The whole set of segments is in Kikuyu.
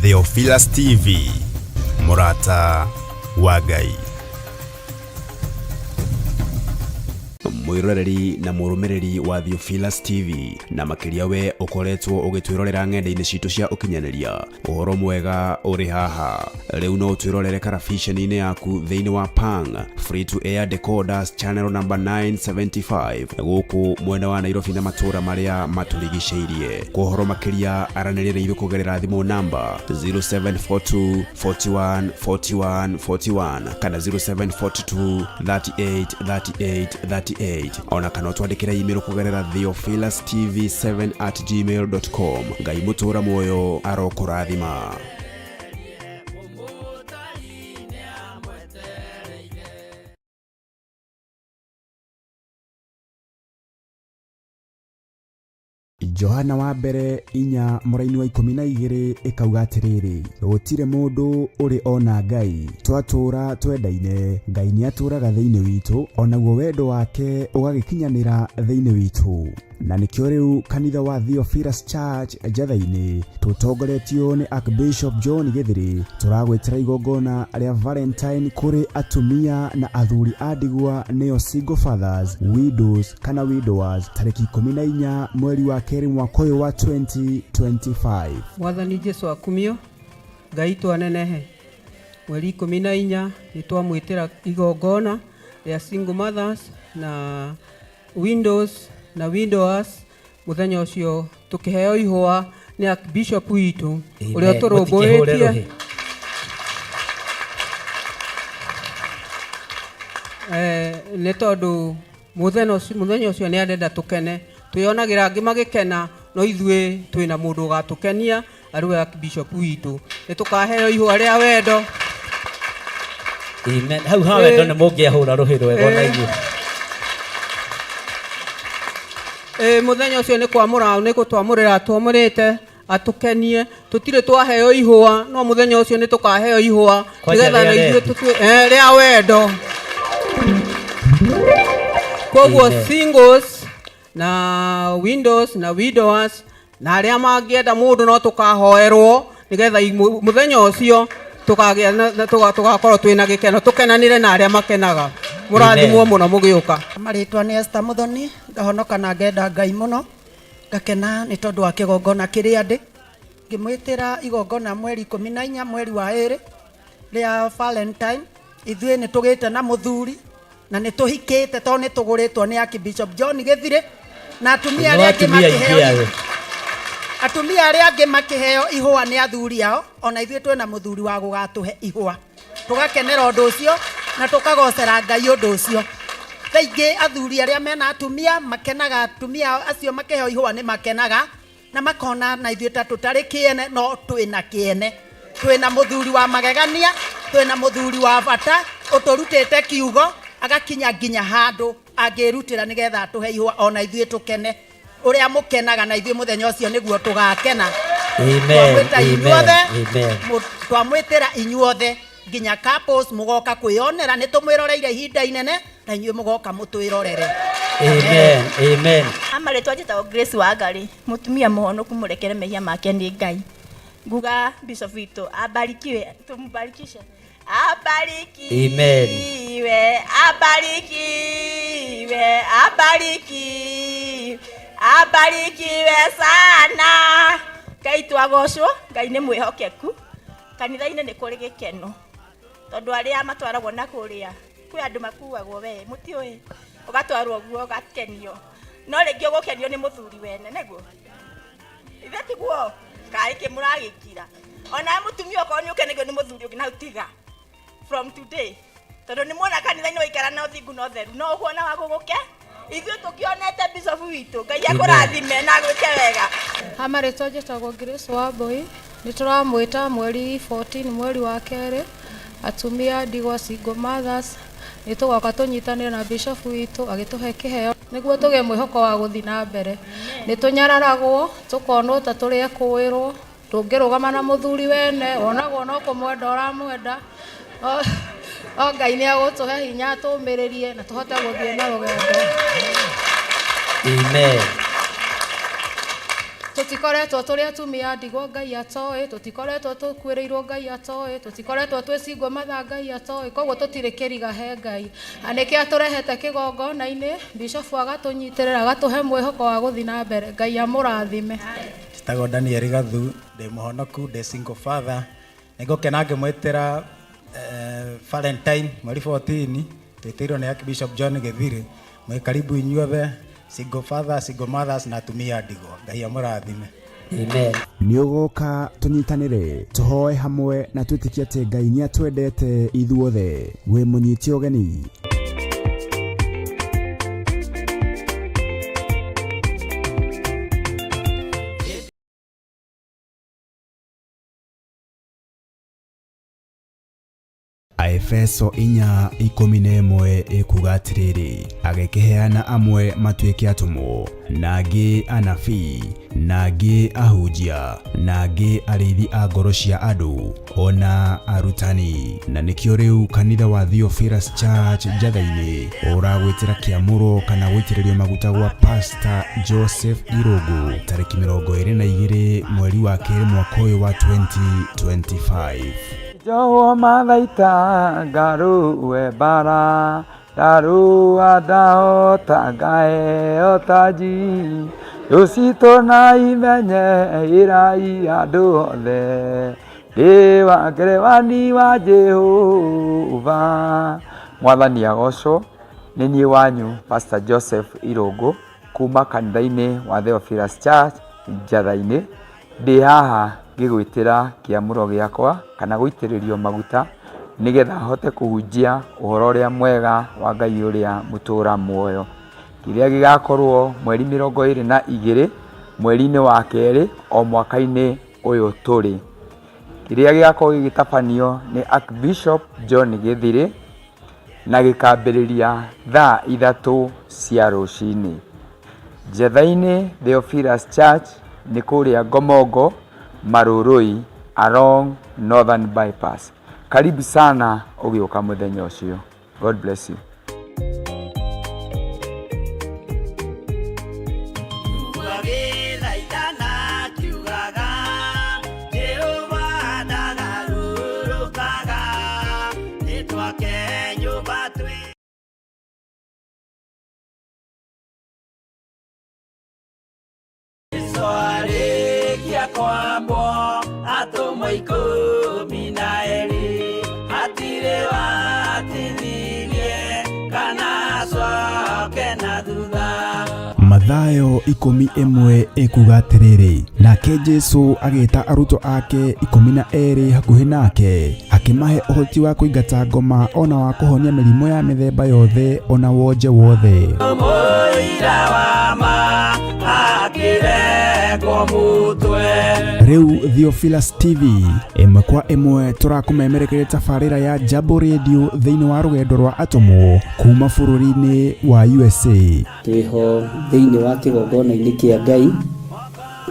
Theophilus TV, mũrata wa Ngai. Mwĩroreri na mũrũmĩrĩri wa Theophilus TV, na makĩria we ũkoretwo ũgĩtwĩrorera ng'enda-inĩ citũ cia ũkinyanĩria, ũhoro mwega ũrĩ haha. Rĩu no ũtwĩrorere karabiceni-inĩ yaku thĩinĩ wa Pang Free to Air Decoders channel number 975 gũkũ mwena wa Nairobi na matũũra marĩa matũrigicĩirie. Kwa ũhoro makĩria aranĩria na ithuĩ kũgerera thimũ namba 0742 41 41 41 kana 0742 38 38 38, ona kana ũtwandĩkĩre email kũgerera theophilustv7@gmail.com. Ngai mũtũũra muoyo arokũrathima. Johana wa mbere 4 mũraini wa 12 ĩkauga atĩrĩrĩ, gũtirĩ mũndũ ũrĩ ona Ngai, twatũũra twendaine, Ngai nĩatũũraga thĩinĩ witũ, onaguo wendo wake ũgagĩkinyanĩra thĩinĩ witũ. Na nĩkĩo rĩu kanitha wa Theophilus Church Njatha-inĩ tũtongoretio nĩ Archbishop John Gĩthĩrĩ tũragwĩtĩra igongona rĩa Valentine kũrĩ atumia na athuri a ndigwa, nĩo single fathers, widows kana widowers, tarĩki 14 mweri wa kerĩ mwaka ũyũ wa 2025. Mwathani Jesu akumio, Ngai twanenehe. Mweri 14 nĩ twamwĩtĩra igongona rĩa single mothers na widows na widowers. Mũthenya ũcio tũkĩheo ihũa nĩ Archbishop witũ ũrĩa Amen. Mũtikĩhũre ũtũrũmbũĩtie. Rũhĩ. Nĩ tondũ mũthenya ũcio nĩ arenda tũkene, twĩonagĩra angĩ magĩkena, no ithuĩ twĩna mũndũ ũgatũkenia arĩ we Archbishop witũ. Nĩ tũkaheo ihũa rĩa wendo. Amen. Hau ha wendo nĩ mũngĩahũra rũhĩ rwega ona inyuĩ. Mũthenya ũcio nĩ kwamũra, nĩ gũtwamũrĩra twamũrĩte atũkenie. Tũtirĩ twaheo ihũa, no mũthenya ũcio nĩ tũkaheo ihũa Kwanja nĩgetha rĩa na ithuĩ rendi. tũtue rĩa wendo. Koguo Amen. singles na widows na widowers na arĩa mangĩenda mũndũ no tũkahoerwo nĩgetha mũthenya ũcio tũkagĩa na tũgakorwo twĩna gĩkeno, tũkenanĩre na arĩa makenaga. Mũrathimwo Amen. mũno mũgĩũka. Marĩtwa nĩ Esther Muthoni, ngahonoka na ngenda Ngai mũno, ngakena nĩ tondũ wa kĩgongona kĩrĩa ndĩ. Ngĩmwĩtĩra igongona mweri 14 mweri wa ĩrĩ rĩa Valentine. Ithuĩ nĩ tũgĩte na mũthuri na nĩ tũhikĩte tondũ nĩ tũgũrĩtwo nĩ Archbishop John Gĩthirĩ, na atumia No arĩa angĩ atumia aingĩ makĩheo awe. Atumia arĩa angĩ makĩheo ihũa nĩ athuri ao, ona ithuĩ twĩna mũthuri wa gũgatũhe ihũa. Tũgakenera ũndũ ũcio na tũkagocera Ngai ũndũ ũcio. Thaa ingĩ athuri arĩa mena atumia makenaga, atumia acio makĩheo ihũa nĩ makenaga na makona na ithuĩ ta tũtarĩ kĩene, no twĩna kĩene. Twĩna mũthuri wa magegania, twĩna mũthuri wa bata ũtũrutĩte kiugo agakinya nginya handũ angĩrutĩra nĩgetha atũhe ihũa ona ithuĩ tũkene. Ũrĩa mũkenaga na ithuĩ mũthenya ũcio nĩguo tũgakena. Amen, Twamwĩta amen, inyuothe, amen. Twamwĩtĩra inyuothe nginya couples mũgoka kwĩyonera, nĩ tũmwĩroreire ihinda inene na inyuĩ mũgoka mũtwĩrorere. Amen, amen. Amarĩtwa njĩtagwo Grace Wangari, mũtumia mũhonoku mũrekere mehia make nĩ Ngai. Nguga Bishop witũ abarikiwe, tumubarikishe. Abarikiwe, Amen. abarikiwe, abarikiwe, abarikiwe sana. Ngai twagocwo, Ngai nĩ mwĩhokeku. Kanitha-inĩ nĩ kũrĩ gĩkeno tondũ arĩa matwaragwo na kũrĩa kwĩ andũ makuagwo, we mũtiũĩ, ũgatwarwo ũguo ũgakenio, no rĩngĩ ũgũkenio nĩ mũthuri wene, nĩguo ithe tiguo kaĩ kĩ mũragĩkira. Ona mũtumia okorwo nĩ ũkenagio nĩ mũthuri ũngĩ, na tiga from today, tondũ nĩ muona kanitha-inĩ waikara na ũthingu na ũtheru, no ũkuona wa gũgũke. Ithuĩ tũkĩonete bishop witũ, Ngai akũrathime na agwĩke wega. Amarĩtwa njĩtagwo Grace Wambui, nĩ tũramwĩta mweri 14 mweri wa kerĩ, atumia ndigwa single mothers, nĩ tũgoka tũnyitanĩre na bishop witũ agĩtũhe kĩheo nĩguo tũgĩe mwĩhoko wa gũthiĩ na mbere. Nĩ tũnyararagwo tũkonwo ta tũrĩ ekũĩrwo, ndũngĩrũgama na mũthuri wene, wonagwo no kũmwenda ũramwenda. O Ngai nĩ agũtũhe hinya atũmĩrĩrie na tũhote gũthiĩ na rũgendo. Amen. Tũtikoretwo tũrĩ atumia a ndigwa Ngai atoĩ, tũtikoretwo tũkuĩrĩirwo Ngai atoĩ, tũtikoretwo twĩ single mother Ngai atoĩ, koguo tũtirĩ kĩriga he Ngai. Na nĩkĩo atũrehete kĩgongona-inĩ, bishofu agatũnyitĩrĩra, agatũhe mwĩhoko wa gũthiĩ na mbere. Ngai amũrathime. Njĩtagwo Daniel Gathu, ndĩ mũhonoku, ndĩ single father. Nĩ ngũkena ngĩmwĩtĩra Valentine mweri 14, twĩtĩirwo nĩ Archbishop John Gĩthirĩ. Mwĩ karibu inyuothe, single father, single mothers na atumia a ndigwa. Ngai amũrathime. Amen. Nĩ ũgoka tũnyitanĩre, tũhoe hamwe na twĩtĩkie atĩ Ngai nĩ atwendete ithuothe. Wĩ mũnyite ũgeni. Aefeso 4:11 ĩkuga atĩrĩrĩ, agĩkĩheana amwe matuĩke atũmwo, na angĩ anabii, na angĩ ahunjia, na angĩ arĩithi a ngoro cia andũ, ona arutani. Na nĩkĩo rĩu kanitha wa Theophilus Church Njatha-inĩ ũragwĩtĩra kĩamũro kana gũitĩrĩrio maguta gwa Pastor Joseph Irũngũ tarĩki 22 mweri wa kerĩ mwaka ũyũ wa 2025. Njohwo mathaita ngarũe mbara ndarũa ndahota ngaheo taji thũ citũ na imenye ĩrai andũ othe ndĩ wa ngerewani wa Jehova. Mwathani agocwo. Nĩ niĩ wanyu Pastor Joseph Irũngũ kuma kanitha-inĩ wa Theophilus Church Njatha-inĩ. Ndĩ haha ngĩgwĩtĩra kĩamũro gĩakwa kana gũitĩrĩrio maguta nĩgetha hote kũhunjia ũhoro ũrĩa mwega wa Ngai ũrĩa mũtũra muoyo. Kĩrĩa gĩgakorwo mweri 22 mweri-inĩ wa kerĩ o mwaka-inĩ ũyũ tũrĩ. Kĩrĩa gĩgakorwo gĩgĩtabanio nĩ Archbishop John Gĩthirĩ na gĩkambĩrĩria thaa 3 cia rũcinĩ. Njatha-inĩ Theophilus Church nĩ kũrĩa Ngomongo Marurui along Northern Bypass. Karibu sana ũgĩũka mũthenya ũcio. God bless you. Mathayo 11 ĩkuga atĩrĩrĩ, nake Jesu agĩta arutwo ake 12 hakuhĩ nake, akĩmahe ũhoti wa kũingata ngoma ona wa kũhonia mĩrimũ ya mĩthemba yothe ona wonje wothe. Rĩu Theophilus TV ĩmwe kwa ĩmwe tũrakũmemerekeria tabarĩra ya Jambo Radio thĩinĩ wa rũgendo rwa atũmwo kuma bũrũri-inĩ wa USA. Twĩho thĩinĩ wa kĩgongona-inĩ kĩa Ngai,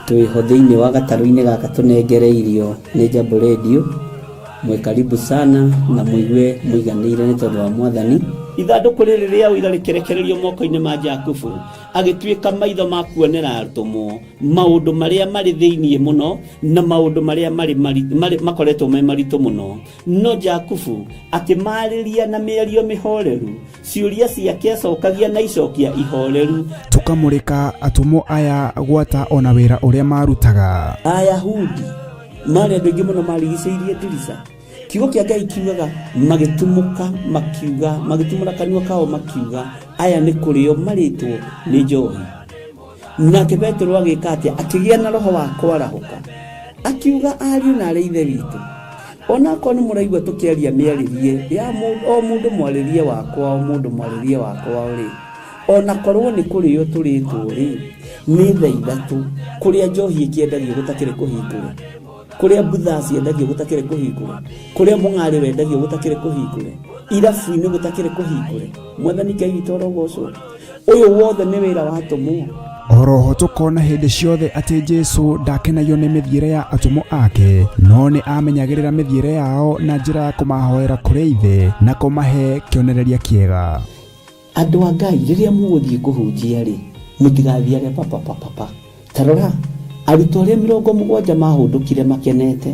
twĩho thĩinĩ wa gatarũ-inĩ gaka tũnengereirio nĩ Jambo Radio. Mwĩ karibu sana na mũigue mũiganĩire nĩ tondũ wa Mwathani. Ithandũkũ rĩrĩ rĩa ũira rĩkĩrekererio moko-inĩ ma Jakubu, agĩtuĩka maitho ma kuonera atũmwo maũndũ marĩa marĩ thĩinĩ mũno na maũndũ marĩa marĩ makoretwo me maritũ mũno. No Jakubu akĩmarĩria na mĩario mĩhoreru, ciũria ciake acokagia na icokia ihoreru. Tũkamũrĩka atũmwo aya gwata ona wĩra ũrĩa marutaga. Ayahudi marĩ andũ aingĩ mũno marigicĩirie ndirica. Kiugo kĩa Ngai kiugaga magĩtumũka makiuga, magĩtumũra kanua kao makiuga, aya nĩ kũrĩo marĩtwo nĩ njohi. Nake Petero agĩka atĩa? Akĩgĩa na roho wa kwarahũka, akiuga ariũ na arĩ ithe witũ, onakorwo nĩ mũraigua tũkĩaria mĩarĩrie ya o mũndũ mwarĩrie wakwa, o mũndũ mwarĩrie wakwa rĩ, onakorwo nĩ kũrĩo tũrĩtwo rĩ, nĩ thaa 3 kũrĩa njohi ĩkĩendagio gũtakĩrĩ kũhingũre, kũrĩa mbutha ciendagio gũtakĩrĩ kũhingũre, kũrĩa mũng'arĩ wendagio gũtakĩrĩ kũhingũre, irabu-inĩ gũtakĩrĩ kũhingũre. Mwathani Ngai witũ arogocwo. Ũyũ wothe nĩ wĩra wa atũmwo. Oroho tũkona hĩndĩ ciothe atĩ Jesu ndakenagio nĩ mĩthiĩre ya atũmwo ake, no nĩ amenyagĩrĩra mĩthiĩre yao na njĩra ya kũmahoera kũrĩ Ithe na kũmahe kĩonereria kĩega. Andũ a Ngai, rĩrĩa mũgũthiĩ kũhunjia rĩ, mũtigathiage papa papa pa. Ta rora, Arutwo arĩa 70 mahũndũkire makenete,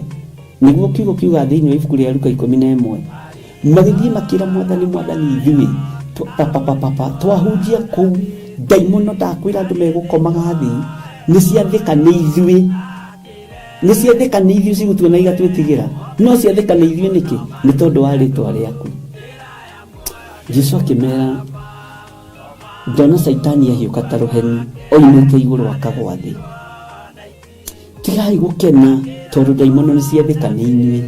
nĩguo kiugo kiuga thĩinĩ wa ibuku rĩa Luka 11, magĩthiĩ makĩra Mwathani, Mwathani, ithuĩ papapapapa twahunjia kũu ndaimono ndakwĩra andũ megũkomaga thĩ, nĩ ciathĩka nĩ ithuĩ, nĩ ciathĩka nĩ ithuĩ cigũtuona igatwĩtigĩra, no ciathĩka nĩ ithuĩ nĩkĩ? Nĩ tondũ wa rĩtwa rĩaku. Jesu akĩmera, ndona Caitani ahiũka ta rũheni oimĩte igũrũ akagwa thĩ. Tigai gũkena tondũ ndaimono nĩ ciathĩka nĩ inyuĩ,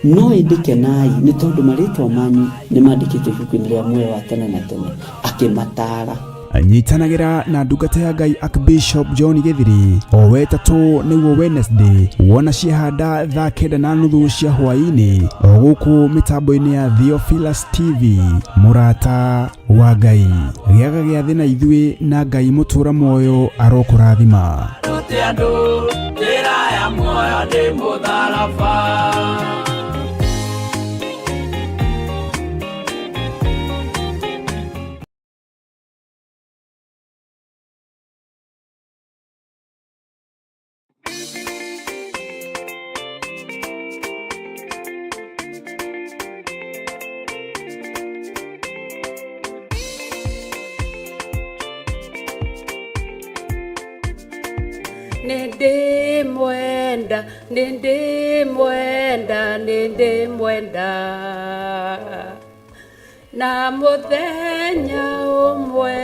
no ĩndĩ kenai nĩ tondũ marĩtwa manyu nĩ mandĩkĩtwo ibuku-inĩ rĩa muoyo wa tene na tene. Akĩmataara. Nyitanagĩra na ndungata ya Ngai Archbishop John Gĩthiri o wetatũ nĩguo Wednesday wona ciahanda thaa 9:30 cia hwaĩ-inĩ o gũkũ mĩtambo-inĩ ya Theophilus TV. Mũrata wa Ngai, gĩaga gĩathĩ na ithuĩ na Ngai mũtũra muoyo arokũrathima. Rute andũ njĩra ya muoyo nĩ mũtharaba. Nĩndĩmwenda, nĩndĩmwenda, nĩndĩmwenda, na mũthenya ũmwe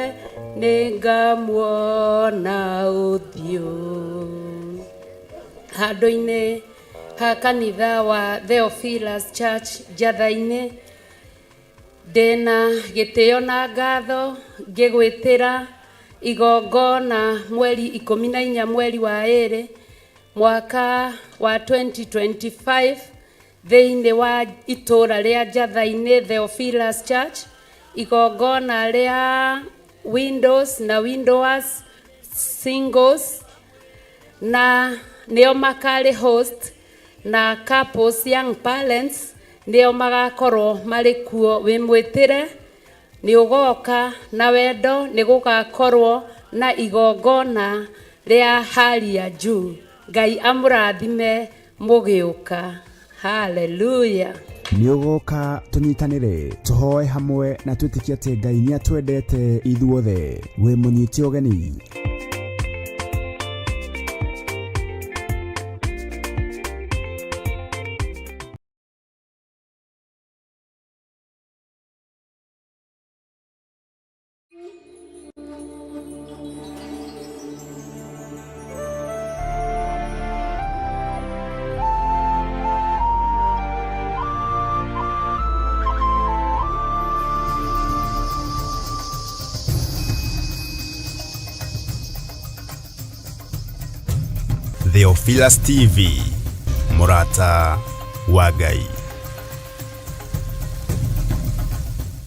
nĩngamuona ũthiũ. Handũ-inĩ ha kanitha wa Theophilus Church Njatha-inĩ, ndĩna gĩtĩo na ngatho ngĩgwĩtĩra igongona mweri 14 mweri wa 2 mwaka wa 2025 thĩinĩ wa itũra rĩa Njatha-inĩ Theophilus Church, igongona rĩa Windows na Widowers Singles, na nĩo makarĩ host, na couples young parents nĩo magakorwo marĩ kuo. Wĩ mwĩtĩre nĩ ũgoka na wendo, nĩ gũgakorwo na igongona rĩa hali ya juu. Ngai amũrathime mũgĩũka. Haleluya. Nĩ ũgoka tũnyitanĩre, tũhoe hamwe na twĩtĩkie atĩ Ngai nĩ atwendete ithuothe. Wĩ mũnyite ũgeni. Theophilus TV, mũrata wa Ngai.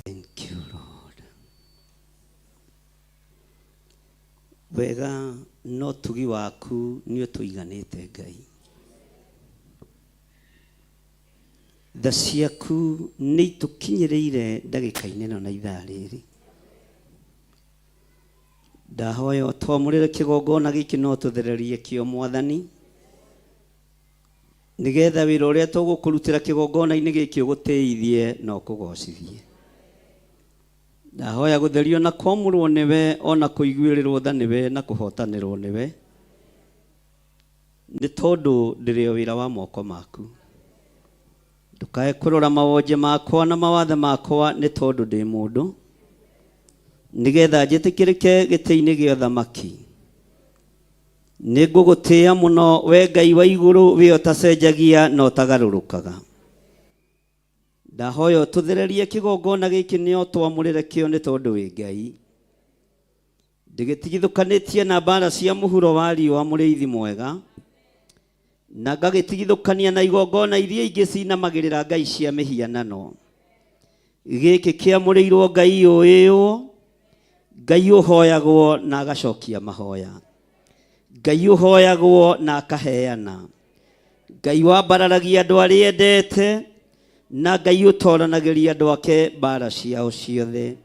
Thank you, Lord. Wega no tugi waku nĩ ũtũiganĩte Ngai. Tha ciaku nĩ itũkinyĩrĩire ndagĩka-inĩ ĩno na ithaa rĩrĩ. Ndahoya ũtwamũrĩre kĩgongona gĩkĩ no tũthererie kĩo Mwathani, nĩgetha wĩra ũrĩa tũgũkũrutĩra kĩgongona-inĩ gĩkĩ ũgũtĩithie na ũkũgocithie. Ndahoya gũtherio na kwamũrwo nĩwe, ona kũiguĩrĩrwo tha nĩwe na kũhotanĩrwo nĩwe, nĩ tondũ ndĩrĩ o wĩra wa moko maku. Ndũkae kũrora mawonje makwa na mawathe makwa, nĩ tondũ ndĩ mũndũ, nĩgetha njĩtĩkĩrĩke gĩtĩ-inĩ gĩa ũthamaki. Nĩ ngũgũtĩĩa mũno, we Ngai wa igũrũ, we ũtacenjagia na ũtagarũrũkaga. Ndahoya ũtũthererie kĩgongona gĩkĩ nĩ ũtwamũrĩre kĩo, nĩ tondũ wĩ Ngai. Ndĩgĩtigithũkanĩtie na mbara cia mũhuro wa riũa, mũrĩithi mwega, na ngagĩtigithũkania na igongona iria ingĩ cinamagĩrĩra ngai cia mĩhianano. Gĩkĩ kĩamũrĩirwo Ngai ũĩywo, Ngai ũhoyagwo na agacokia mahoya, Ngai ũhoyagwo na akaheana, Ngai wambararagia andũ arĩa endete, na Ngai ũtoranagĩria andũ ake mbara ciao ciothe.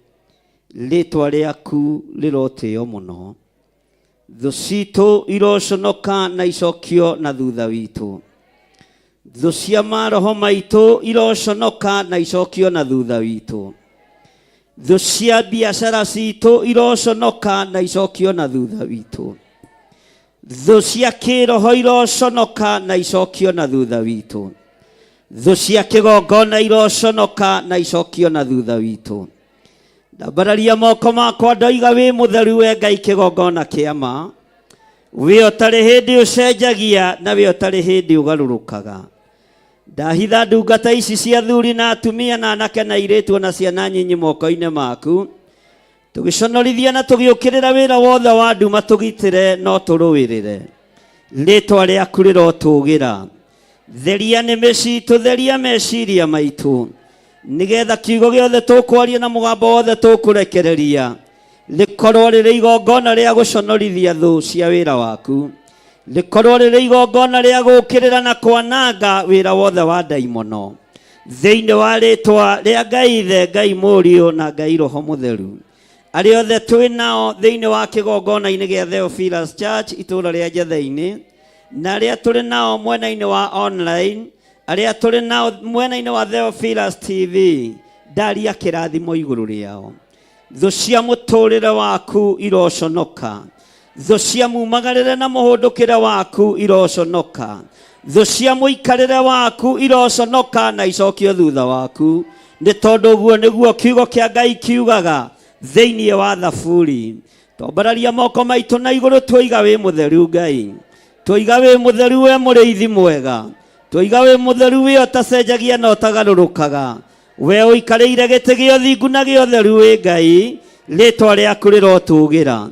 Rĩtwa rĩaku rĩrotĩo mũno. Thũ citũ iroconoka na icokio na thutha witũ. Thũ cia maroho maitũ iroconoka na icokio na thutha witũ. Thũ cia biacara citũ iroconoka na icokio na thutha witũ. Thũ cia kĩroho iroconoka na icokio na thutha witũ. Thũ cia kĩgongona iroconoka na icokio na thutha witũ. Ndambararia moko makwa ndoiga wĩ mũtheru we Ngai kĩgongona kĩa ma. Wĩ ũtarĩ hĩndĩ ũcenjagia na wĩ ũtarĩ hĩndĩ ũgarũrũkaga. Ndahitha ndungata ici cia athuri na atumia na anake na airĩtu ona ciana nyinyi moko-inĩ maku. Tũgĩconorithia na tũgĩũkĩrĩra wĩra wothe wa nduma tũgitĩre no tũrũĩrĩre. Rĩtwa rĩaku rĩrotũgĩra. Theria nĩmĩ citũ, theria meciria maitũ, nĩgetha kiugo gĩothe tũkwaria na mũgambo wothe tũkũrekereria rĩkorwo rĩrĩ igongona rĩa gũconorithia thũ cia wĩra waku, rĩkorwo rĩrĩ igongona rĩa gũũkĩrĩra na kwananga wĩra wothe wa ndaimono. Thĩinĩ wa rĩtwa rĩa Ngai Ithe, Ngai Mũriũ na Ngai Roho Mũtheru. Arĩa othe twĩ nao thĩinĩ wa kĩgongona-inĩ gĩa Theophilus Church itũũra rĩa Njatheinĩ, na arĩa tũrĩ nao mwena-inĩ wa online, arĩa tũrĩ nao mwena-inĩ wa Theophilus TV, ndaria kĩrathimo igũrũ rĩao. Thũ cia mũtũrĩre waku iroconoka. Thũ cia mumagarĩre na mũhũndũkĩre waku iroconoka. Thũ cia mũikarĩre waku iroconoka na icokio thutha waku. Nĩ tondũ ũguo nĩguo kiugo kĩa Ngai kiugaga thĩinĩ wa Thaburi. Twambararia moko maitũ na igũrũ twoiga wĩ mũtheru Ngai. Twoiga wĩ mũtheru we mũrĩithi mwega. Twoiga wĩ mũtheru wĩ ũtacenjagia na ũtagarũrũkaga. We ũikarĩire gĩtĩ gĩa ũthingu na gĩa ũtheru wĩ Ngai, rĩtwa rĩaku rĩrotũgĩra.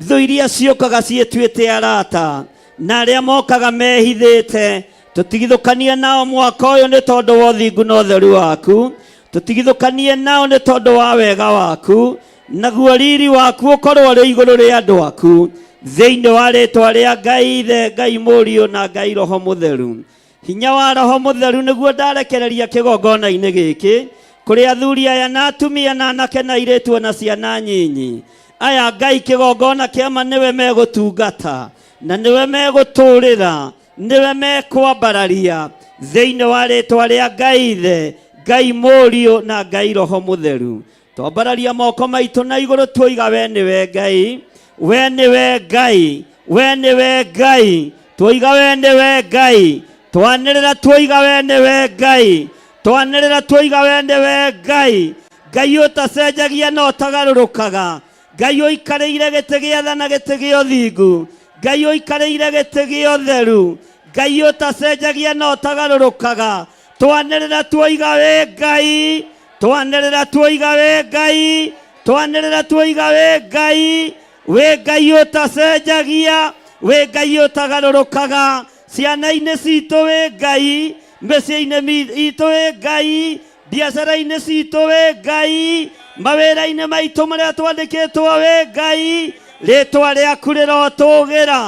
Thũ iria ciũkaga ciĩtuĩte arata, na arĩa mokaga mehithĩte, tũtigithũkanie nao mwaka ũyũ nĩ tondũ wa ũthingu na ũtheru waku. Tũtigithũkanie nao nĩ tondũ wa wega waku, naguo riri waku ũkorwo ũrĩ igũrũ rĩa andũ aku. Thĩinĩ wa rĩtwa rĩa Ngai Ithe, Ngai Mũriũ na Ngai Roho Mũtheru. Hinya wa Roho Mũtheru nĩguo ndarekereria kĩgongona-inĩ gĩkĩ kũrĩ athuri aya na atumia na anake na airĩtu na ciana nyinyi. Aya Ngai kĩgongona kĩa ma nĩwe megũtungata na nĩwe megũtũrĩra, nĩwe mekwambararia thĩinĩ wa rĩtwa rĩa Ngai Ithe, Ngai Mũriũ na Ngai Roho Mũtheru. Twambararia moko maitũ na igũrũ tuoiga we nĩwe Ngai, we nĩwe Ngai, we nĩwe Ngai, tuoiga we nĩwe Ngai, twanĩrĩra tuoiga we nĩwe Ngai, twanĩrĩra tuoiga we nĩwe Ngai, Ngai ũtacenjagia na ũtagarũrũkaga, Ngai ũikarĩire gĩtĩ gĩa tha na gĩtĩ gĩa ũthingu, Ngai ũikarĩire gĩtĩ gĩa ũtheru, Ngai ũtacenjagia na ũtagarũrũkaga, twanĩrĩra tuoiga wĩ Ngai, twanĩrĩra tuoiga wĩ Ngai, twanĩrĩra tuoiga wĩ Ngai, wĩ Ngai ũtacenjagia, wĩ Ngai ũtagarũrũkaga, ciana-inĩ citũ wĩ Ngai, mĩciĩ-inĩ itũ wĩ Ngai, biacara-inĩ citũ wĩ Ngai, mawĩra-inĩ maitũ marĩa twandĩkĩtwo wĩ Ngai, rĩtwa rĩaku rĩrotũgĩra,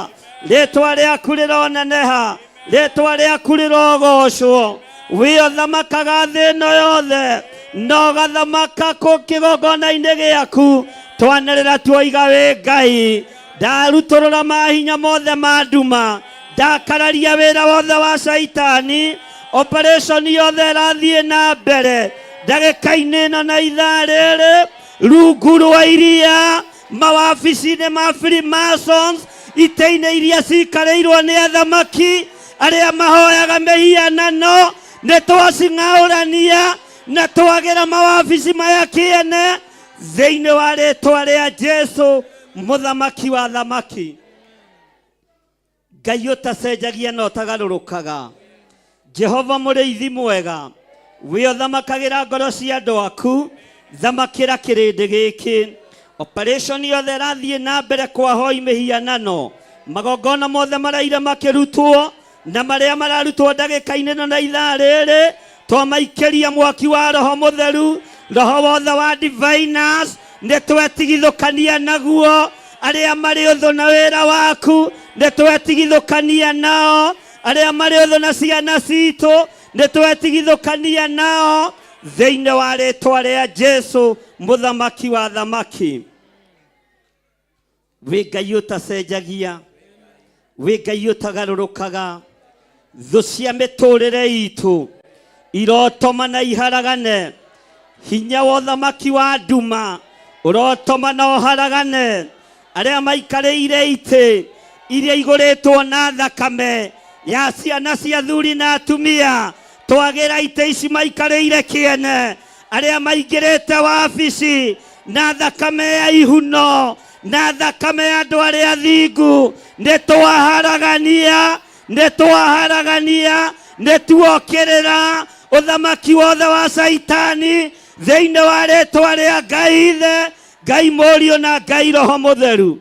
rĩtwa rĩaku rĩroneneha, rĩtwa rĩaku rĩrogocwo. Wĩ ũthamakaga thĩ ĩno yothe na ũgathamaka kũ kĩgongona-inĩ gĩaku. Twanĩrĩra tuoiga wĩ Ngai, ndarutũrũra mahinya mothe ma nduma, ndakararia wĩra wothe wa caitani, operation yothe ĩrathiĩ na mbere ndagĩka-inĩ ĩno na ithaa rĩrĩ, rungu rwa iria, mawabici-inĩ ma Freemasons, itĩ-inĩ iria cikarĩirwo nĩ athamaki arĩa mahoyaga mĩhianano, nĩ twacing'aũrania na twagĩra mawabici maya kĩene thĩinĩ wa rĩtwa rĩa Jesu mũthamaki wa thamaki. Ngai ũtacenjagia na ũtagarũrũkaga, Jehova mũrĩithi mwega, wĩ ũthamakagĩra ngoro cia andũ aku, thamakĩra kĩrĩndĩ gĩkĩ. Operation yothe ĩrathiĩ na mbere kwa hoi mĩhianano, magongona mothe maraire makĩrutwo na marĩa mararutwo ndagĩka-inĩ ĩno na ithaa rĩrĩ, twamaikĩria mwaki wa Roho Mũtheru, roho wothe wa diviners nĩ twetigithũkania naguo. Arĩa marĩ ũthũ na wĩra waku nĩ twetigithũkania nao, arĩa marĩ ũthũ na ciana citũ nĩ twetigithũkania nao thĩinĩ wa rĩtwa rĩa Jesu mũthamaki wa thamaki. Wĩ Ngai ũtacenjagia, wĩ Ngai ũtagarũrũkaga. Thũ cia mĩtũrĩre itũ irotoma na iharagane. Hinya wa ũthamaki wa nduma ũrotoma na ũharagane. Arĩa maikarĩire itĩ iria igũrĩtwo na thakame ya ciana cia athuri na atumia, twagĩra itĩ ici maikarĩire kĩene. Arĩa maingĩrĩte wabici na thakame ya ihuno na thakame ya andũ arĩa athingu, nĩ twaharagania, nĩ twaharagania, nĩ tuokĩrĩra ũthamaki wothe wa Caitani thĩinĩ wa rĩtwa rĩa Ngai Ithe, Ngai Mũriũ na Ngai Roho Mũtheru.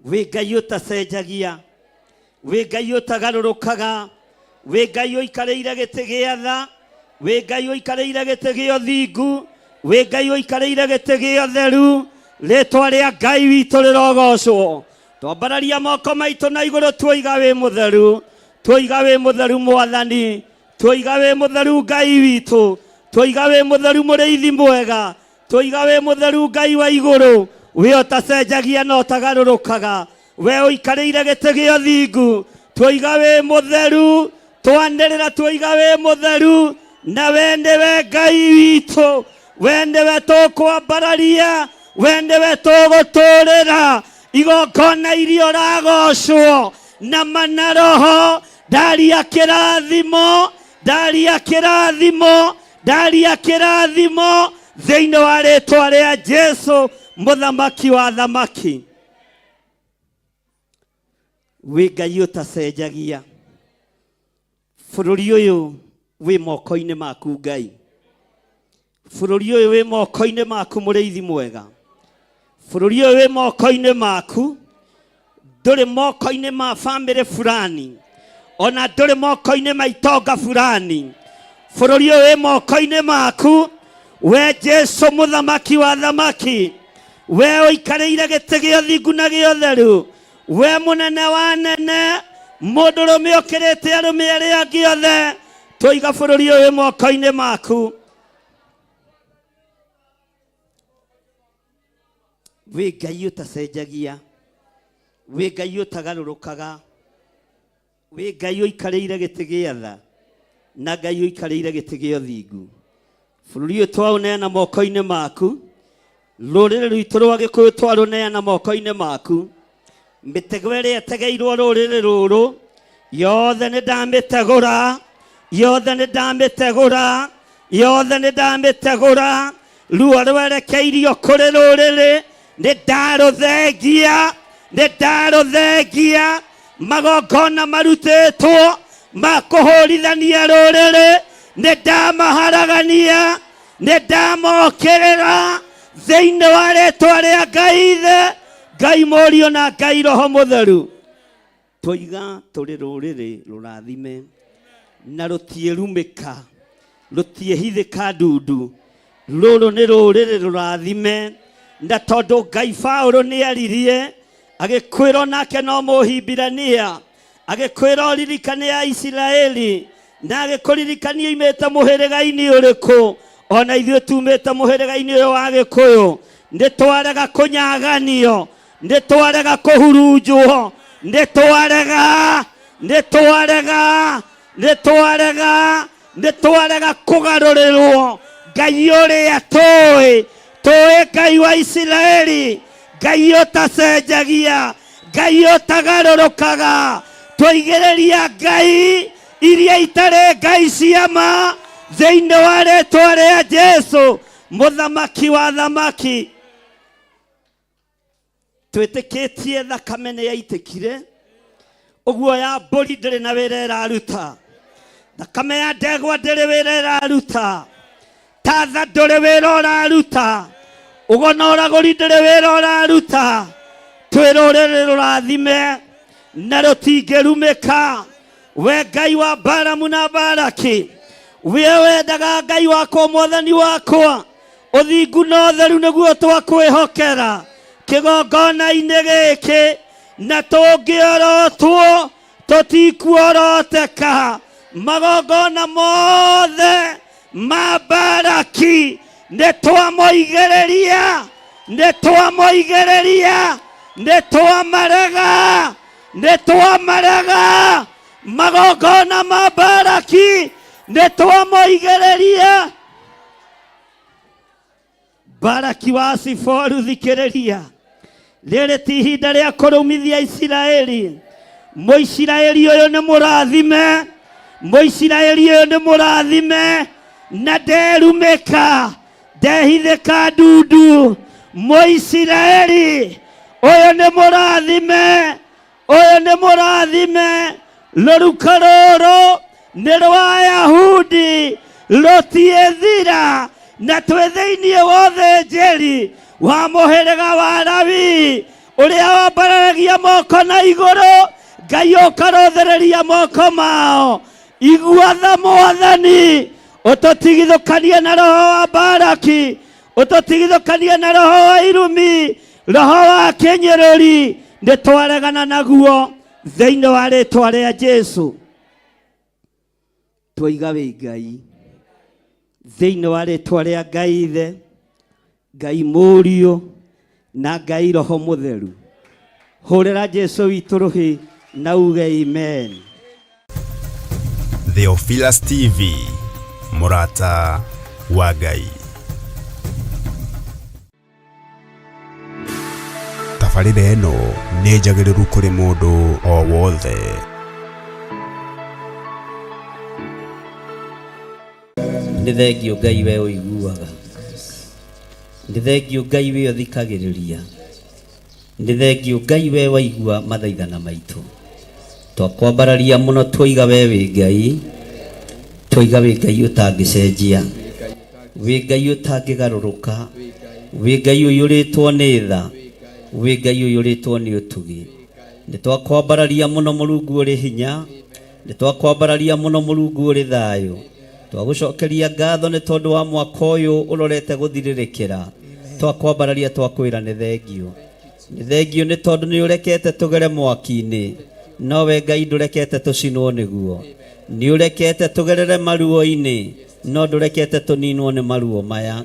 Wĩ Ngai ũtacenjagia, wĩ Ngai ũtagarũrũkaga, wĩ Ngai ũikarĩire gĩtĩ gĩa tha, wĩ Ngai ũikarĩire gĩtĩ gĩa ũthingu, wĩ Ngai ũikarĩire gĩtĩ gĩa ũtheru. Rĩtwa rĩa Ngai witũ rĩrogocwo. Twambararia moko maitũ na igũrũ, tuoiga wĩ mũtheru, tuoiga wĩ mũtheru Mwathani, tuoiga wĩ mũtheru Ngai witũ, tuoiga wĩ mũtheru mũrĩithi mwega, tuoiga wĩ mũtheru Ngai wa igũrũ, we ũtacenjagia na ũtagarũrũkaga, we ũikarĩire gĩtĩ gĩa ũthingu, tuoiga wĩ mũtheru, twanĩrĩra tuoiga wĩ mũtheru, na we nĩwe Ngai witũ, we nĩwe tũkwambararia, we nĩwe tũgũtũrĩra igongona iria ũragocwo na mana roho. Ndaria kĩrathimo, ndaria kĩrathimo, ndaria kĩrathimo thĩinĩ wa rĩtwa rĩa Jesu mũthamaki wa thamaki. Wĩ Ngai ũtacenjagia, bũrũri ũyũ wĩ moko-inĩ maku Ngai, bũrũri ũyũ wĩ moko-inĩ maku mũrĩithi mwega, bũrũri ũyũ wĩ moko-inĩ maku, ndũrĩ moko-inĩ ma bamĩrĩ fulani, ona ndũrĩ moko-inĩ ma itonga fulani. Bũrũri ũyũ wĩ moko-inĩ maku we Jesu mũthamaki wa thamaki, we ũikarĩire gĩtĩ gĩa ũthingu na gĩa ũtheru, we mũnene wa nene, mũndũrũme ũkĩrĩte arũme arĩa angĩ othe. Tũiga bũrũri ũyũ wĩ moko-inĩ maku. Wĩ Ngai ũtacenjagia, wĩ Ngai ũtagarũrũkaga, wĩ Ngai ũikarĩire gĩtĩ gĩa tha na Ngai ũikarĩire gĩtĩ gĩa ũthingu. Bũrũri ũyũ twaũneana moko-inĩ maku, rũrĩrĩ rwitũ rwa Gĩkũyũ twarũneana moko-inĩ maku. Mĩtego ĩrĩa ĩtegeirwo rũrĩrĩ rũrũ yothe nĩ ndamĩtegũra, yothe nĩ ndamĩtegũra, yothe nĩ ndamĩtegũra. Ruo rwerekeirio kũrĩ rũrĩrĩ nĩ ndarũthengia, nĩ ndarũthengia. Magongona marutĩtwo ma kũhũrithania rũrĩrĩ nĩ ndamaharagania, nĩ ndamokĩrĩra thĩinĩ wa rĩtwa rĩa Ngai Ithe, Ngai Mũriũ na Ngai Roho Mũtheru. Twoiga tũrĩ rũrĩrĩ rũrathime na rũtiĩrumĩka, rũtiĩhithĩka ndundu. Rũrũ nĩ rũrĩrĩ rũrathime, na tondũ Ngai Paũlũ nĩ aririe agĩkwĩrwo nake no Mũhibirania, agĩkwĩra ũririkane ya Isiraeli, na agĩkũririkania oimĩte mũhĩrĩga-inĩ ũrĩkũ. Ona ithuĩ tumĩte mũhĩrĩga-inĩ ũyũ wa Gĩkũyũ, nĩ twarega kũnyaganio, nĩ twarega kũhurunjwo, nĩ twarega, nĩ twarega, nĩ twarega, nĩ twarega kũgarũrĩrwo. Ngai ũrĩa tũĩ, tũĩ Ngai wa Isiraeli, Ngai ũtacenjagia, Ngai ũtagarũrũkaga. Twaigĩrĩria Ngai iria itarĩ Ngai cia ma thĩinĩ wa rĩtwa rĩa Jesu mũthamaki wa thamaki. Twĩtĩkĩtie thakame nĩ yaitĩkire, ũguo ya mbũri ndĩrĩ na wĩra ĩraruta, thakame ya ndegwa ndĩrĩ wĩra ĩraruta, tatha ndũrĩ wĩra ũraruta, ũgo na ũragũri ndũrĩ wĩra ũraruta. Twĩ rũrĩrĩ rũrathime na rũtingĩrumĩka. We Ngai wa Balamu na Balaki, we wendaga Ngai wakwa, Mwathani wakwa, ũthingu na ũtheru nĩguo twakwĩhokera kĩgongona-inĩ gĩkĩ, na tũngĩorotwo tũtikuoroteka. Magongona mothe ma Balaki nĩ twamoigĩrĩria, Nĩ twamoigĩrĩria, nĩ twamarega, nĩ twamarega. Magongona ma Baraki nĩ twamoigĩrĩria. Baraki wa Siforu, thikĩrĩria, rĩrĩ ti ihinda rĩa kũrũmithia Isiraeli. Mũisiraeli ũyũ nĩ mũrathime, Mũisiraeli ũyũ nĩ mũrathime, na nderumĩka, ndehithĩka ndundu. Mũisiraeli ũyũ nĩ mũrathime, ũyũ nĩ mũrathime. Rũruka rũrũ nĩ rwa Ayahudi, rũtiĩthira, na twĩ thĩinĩ wa ũthĩnjĩri wa mũhĩrĩga wa Lawi, ũrĩa wambararagia moko na igũrũ, Ngai ũkarũthĩrĩria moko mao. Igua tha Mwathani, ũtũtigithũkanie na roho wa Baraki, ũtũtigithũkanie na roho wa irumi, roho wa kĩnyũrũri, nĩ twaregana naguo thĩinĩ wa rĩtwa rĩa Jesu. Twoiga wĩ Ngai thĩinĩ wa rĩtwa rĩa Ngai Ithe, Ngai Mũriũ na Ngai Roho Mũtheru. Hũrĩra Jesu witũ rũhĩ na uge amen. Theophilus TV, mũrata wa Ngai. Tabarĩra ĩno nĩ njagĩrĩru kũrĩ mũndũ o wothe. Nĩ thengio Ngai we ũiguaga, nĩ thengio Ngai we ũthikagĩrĩria, nĩ thengio Ngai we waigua mathaithana maitũ. Twakwambararia mũno twoiga we wĩ Ngai, twoiga wĩ Ngai ũtangĩcenjia, wĩ Ngai ũtangĩgarũrũka, wĩ Ngai ũiyũrĩtwo nĩ tha, wĩ Ngai ũiyũrĩtwo nĩ ũtugi. Nĩ twakwambararia mũno Mũrungu ũrĩ hinya, nĩ twakwambararia mũno Mũrungu ũrĩ thayũ. Twagũcokeria ngatho nĩ tondũ wa mwaka ũyũ ũrorete gũthirĩrĩkĩra. Twakwambararia twakwĩra nĩ thengio. Nĩ thengio nĩ tondũ nĩ ũrekete tũgere mwaki-inĩ, nowe Ngai ndũrekete tũcinwo nĩguo. Nĩ ũrekete tũgerere maruo-inĩ, no ndũrekete tũninwo nĩ maruo maya.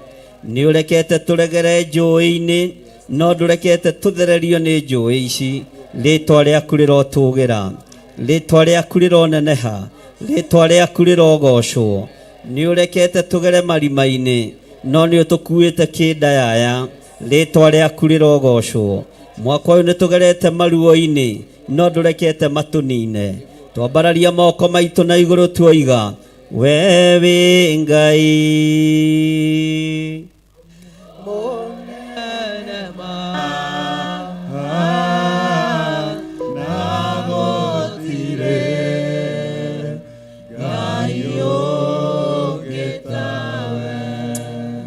Nĩ ũrekete tũregere njũĩ-inĩ, no ndũrekete tũthererio nĩ njũĩ ici. Rĩtwa rĩaku rĩrotũgĩra, rĩtwa rĩaku rĩroneneha, rĩtwa rĩaku rĩrogocwo. Nĩ ũrekete tũgere marima-inĩ, no nĩ ũtũkuĩte kĩndayaya. Rĩtwa rĩaku rĩrogocwo. Mwaka ũyũ nĩ tũgerete maruo-inĩ, no ndũrekete matũnine. Twambararia moko maitũ na igũrũ tuoiga, we wĩ Ngai.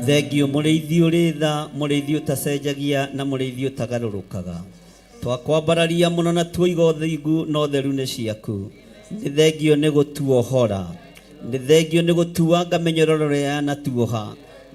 Thengio mũrĩithi ũrĩ tha, mũrĩithi ũtacenjagia na mũrĩithi ũtagarũrũkaga. Twakwambararia mũno na tuoiga ũthingu na ũtheru nĩ ciaku. Nĩ thengio nĩ gũtuohora, nĩ thengio nĩ gũtuanga mĩnyororo ĩrĩa yanatuoha,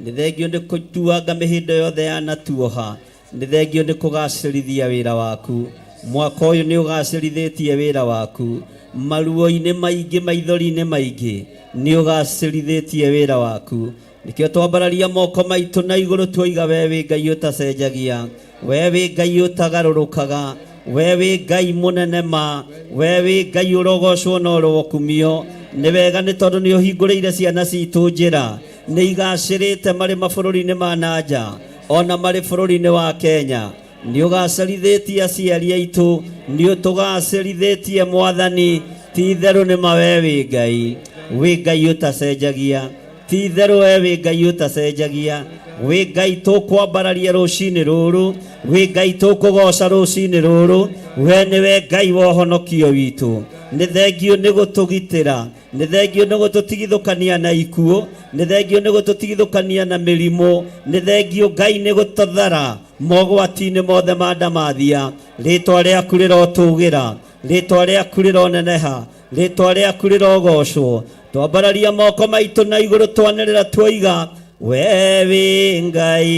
nĩ thengio nĩ gũtuanga mĩhĩndo yothe yanatuoha, nĩ thengio nĩ kũgacĩrithia wĩra waku. Mwaka ũyũ nĩ ũgacĩrithĩtie wĩra waku. Maruo-inĩ maingĩ, maithori-inĩ maingĩ, nĩ ũgacĩrithĩtie wĩra waku. Nĩkĩo twambararia moko maitũ na igũrũ tuoiga we wĩ Ngai ũtacenjagia, we wĩ Ngai ũtagarũrũkaga, we wĩ Ngai mũnene ma, we wĩ Ngai ũrogocwo na ũrokumio. Nĩ wega nĩ tondũ nĩ ũhingũrĩire ciana citũ njĩra, nĩ igacĩrĩte marĩ mabũrũri-inĩ ma na nja, ona marĩ bũrũri-inĩ wa Kenya. Nĩ ũgacĩrithĩtie aciari aitũ, nĩ ũtũgacĩrithĩtie Mwathani, ti itherũ nĩ ma we wĩ Ngai, wĩ Ngai ũtacenjagia, ti itherũ we wĩ Ngai ũtacenjagia, wĩ Ngai tũkwambararia rũcinĩ rũrũ, wĩ Ngai tũkũgoca rũcinĩ rũrũ, we nĩwe Ngai wa ũhonokio witũ. Nĩ thengio nĩ gũtũgitĩra, nĩ thengio nĩ gũtũtigithũkania na ikuũ, nĩ thengio nĩ gũtũtigithũkania na mĩrimũ, nĩ thengio Ngai nĩ gũtũthara mogwati-inĩ mothe ma ndamathia. Rĩtwa rĩaku rĩrotũgĩra, rĩtwa rĩaku rĩroneneha, rĩtwa rĩaku rĩrogocwo. Twambararia moko maitũ na igũrũ twanĩrĩra tuoiga, we wĩ Ngai.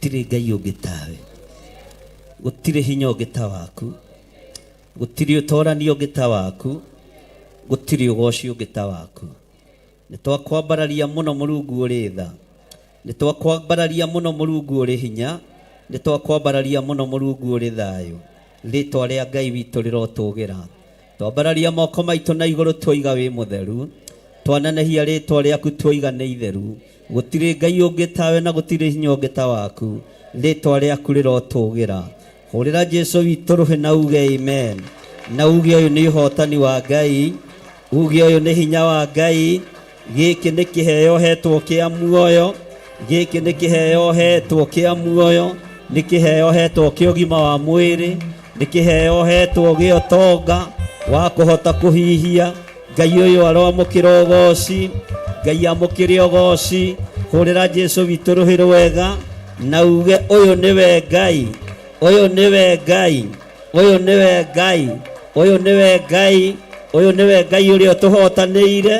Gũtirĩ Ngai ũngĩ tawe, gũtirĩ hinya ũngĩ ta waku, gũtirĩ ũtorani ũngĩ ta waku, gũtirĩ ũgoci ũngĩ ta waku. Nĩ twakwambararia mũno Mũrungu ũrĩ tha, nĩ twakwambararia mũno Mũrungu ũrĩ hinya, nĩ twakwambararia mũno Mũrungu ũrĩ thayũ. Rĩtwa rĩa Ngai witũ rĩrotũgĩra. Twambararia moko maitũ na igũrũ twoiga wĩ mũtheru, twanenehia rĩtwa rĩaku twoiga nĩ itheru. Gũtirĩ Ngai ũngĩ tawe na gũtirĩ hinya ũngĩ ta waku. Rĩtwa rĩaku rĩrotũgĩra. Hũrĩra Jesu witũ rũhĩ na uge amen. Na uge ũyũ nĩ ũhotani wa Ngai, uge ũyũ nĩ hinya wa Ngai. Gĩkĩ nĩ kĩheo hetwo kĩa muoyo, gĩkĩ nĩ kĩheo hetwo kĩa muoyo, nĩ kĩheo hetwo kĩa ũgima wa mwĩrĩ, nĩ kĩheo hetwo gĩa ũtonga wa kũhota kũhihia. Ngai ũyũ aroamũkĩra ũgoci, Ngai amũkĩre ũgoci. Hũrĩra Jesu witũ rũhĩ rwega na uge ũyũ nĩwe Ngai, ũyũ nĩwe Ngai, ũyũ nĩwe Ngai, ũyũ nĩwe Ngai, ũyũ nĩwe Ngai ũrĩa ũtũhotanĩire,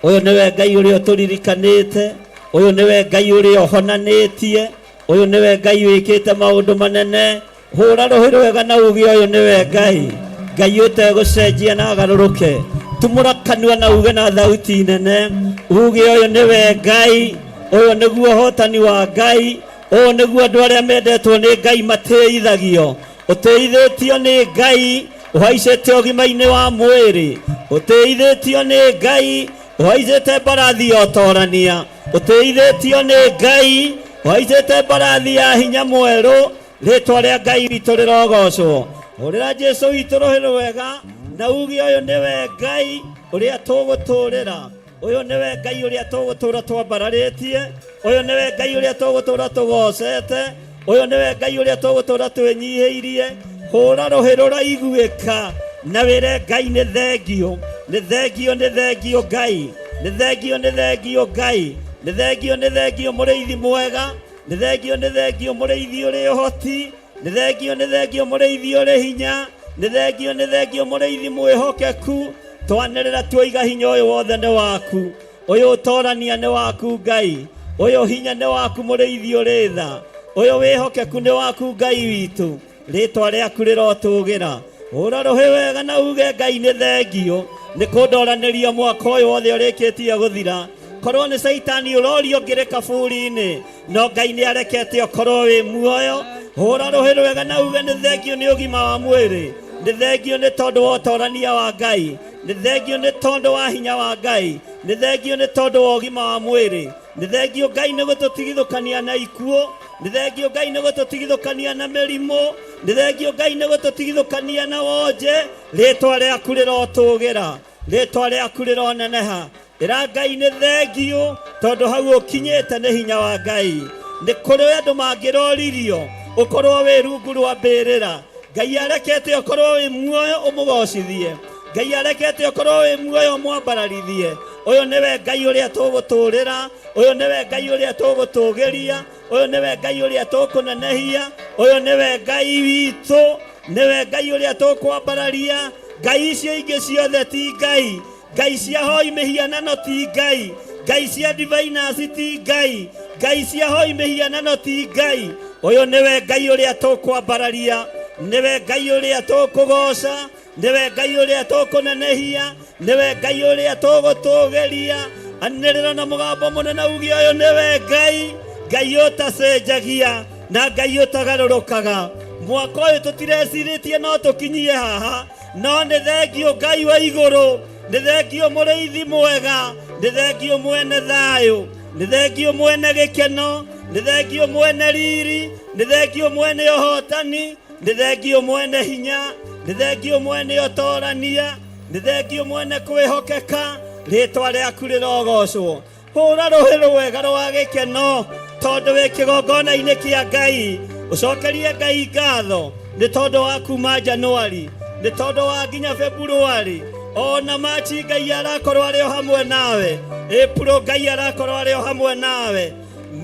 ũyũ nĩwe Ngai ũrĩa ũtũririkanĩte, ũyũ nĩwe Ngai ũrĩa ũhonanĩtie, ũyũ nĩwe Ngai wĩkĩte maũndũ manene. Hũra rũhĩ rwega na uge ũyũ nĩwe Ngai, Ngai ũtegũcenjia na agarũrũke. Tumũra kanua na uge na thauti nene, uge ũyũ nĩwe Ngai, ũyũ nĩguo ũhotani wa Ngai, ũũ nĩguo andũ arĩa mendetwo nĩ Ngai matĩithagio. Ũtĩithĩtio nĩ Ngai, ũhaicĩte ũgima-inĩ wa mwĩrĩ. Ũtĩithĩtio nĩ Ngai, ũhaicĩte mbarathi ya ũtorania. Ũtĩithĩtio nĩ Ngai, ũhaicĩte mbarathi ya hinya mwerũ. Rĩtwa rĩa Ngai witũ rĩrogocwo. Hũrĩra Jesu witũ rũhĩ rwega na uge ũyũ nĩwe Ngai ũrĩa tũgũtũrĩra. Ũyũ nĩwe Ngai ũrĩa tũgũtũra twambararĩtie. Ũyũ nĩwe Ngai ũrĩa tũgũtũra tũgocete. Ũyũ nĩwe Ngai ũrĩa tũgũtũra twĩnyihĩirie. Hũra rũhĩ rũraiguĩka na wĩre Ngai nĩ thengio, nĩ thengio, nĩ thengio Ngai, nĩ thengio, nĩ thengio Ngai, nĩ thengio, nĩ thengio mũrĩithi mwega, nĩ thengio, nĩ thengio mũrĩithi ũrĩ ũhoti, nĩ thengio, nĩ thengio mũrĩithi ũrĩ hinya, nĩ thengio, nĩ thengio mũrĩithi mwĩhokeku. Twanĩrĩra tuoiga hinya ũyũ wothe nĩ waku, ũyũ ũtorania nĩ waku Ngai, ũyũ hinya nĩ waku mũrĩithi ũrĩ tha, ũyũ wĩhokeku nĩ waku Ngai witũ. Rĩtwa rĩaku rĩrotũgĩra. Hũra rũhĩ wega na uge Ngai nĩ thengio nĩ kũndoranĩria mwaka ũyũ wothe ũrĩkĩtie gũthira. Korwo nĩ caitani ũrorio ngĩrĩ kaburi-inĩ, no Ngai nĩ arekete ũkorwo wĩ muoyo. Hũra rũhĩ rwega na uge nĩ thengio nĩ ũgima wa mwĩrĩ, nĩ thengio nĩ tondũ wa ũtorania wa Ngai, nĩ thengio nĩ tondũ wa hinya wa Ngai, nĩ thengio nĩ tondũ wa ũgima wa mwĩrĩ, nĩ thengio Ngai nĩ gũtũtigithũkania na ikuũ, nĩ thengio Ngai nĩ gũtũtigithũkania na mĩrimũ, nĩ thengio Ngai nĩ gũtũtigithũkania na wonje. Rĩtwa rĩaku rĩrotũgĩra, rĩtwa rĩaku rĩroneneha. Ĩra Ngai nĩ thengio tondũ hau ũkinyĩte nĩ hinya wa Ngai. Nĩ kũrĩ andũ mangĩroririo ũkorwo wĩ rungu rwa mbĩrĩra, Ngai arekete ũkorwo wĩ muoyo ũmũgocithie. Ngai arekete ũkorwo wĩ muoyo ũmwambararithie. Ũyũ nĩwe Ngai ũrĩa tũgũtũrĩra, ũyũ nĩwe Ngai ũrĩa tũgũtũgĩria, ũyũ nĩwe Ngai ũrĩa tũkũnenehia, ũyũ nĩwe Ngai witũ, nĩwe Ngai ũrĩa tũkwambararia. Ngai icio ingĩ ciothe ti Ngai. Ngai cia hoi mĩhianano ti Ngai. Ngai cia diviners ti Ngai. Ngai cia hoi mĩhianano ti Ngai. Ũyũ nĩwe Ngai ũrĩa tũkwambararia, nĩwe Ngai ũrĩa tũkũgoca, nĩwe Ngai ũrĩa tũkũnenehia, nĩwe Ngai ũrĩa tũgũtũgĩria. Anĩrĩra na mũgambo mũnene uge ũyũ nĩwe Ngai, Ngai ũtacenjagia na Ngai ũtagarũrũkaga. Mwaka ũyũ tũtirecirĩtie no tũkinyie haha, no nĩ thengio Ngai wa igũrũ, nĩ thengio mũrĩithi mwega, nĩ thengio mwene thayũ, nĩ thengio mwene gĩkeno, nĩ thengio mwene riri, nĩ thengio mwene ũhotani, nĩ thengio mwene hinya, nĩ thengio mwene ũtorania, nĩ thengio mwene kwĩhokeka. Rĩtwa rĩaku rĩrogocwo. Hũra rũhĩ rwega rwa gĩkeno tondũ wĩ kĩgongona-inĩ kĩa Ngai. Ũcokerie Ngai ngatho nĩ tondũ wa kuma Januari, nĩ tondũ wa nginya Februari, ona Machi Ngai arakorwo arĩ o hamwe nawe, April Ngai arakorwo arĩ o hamwe nawe,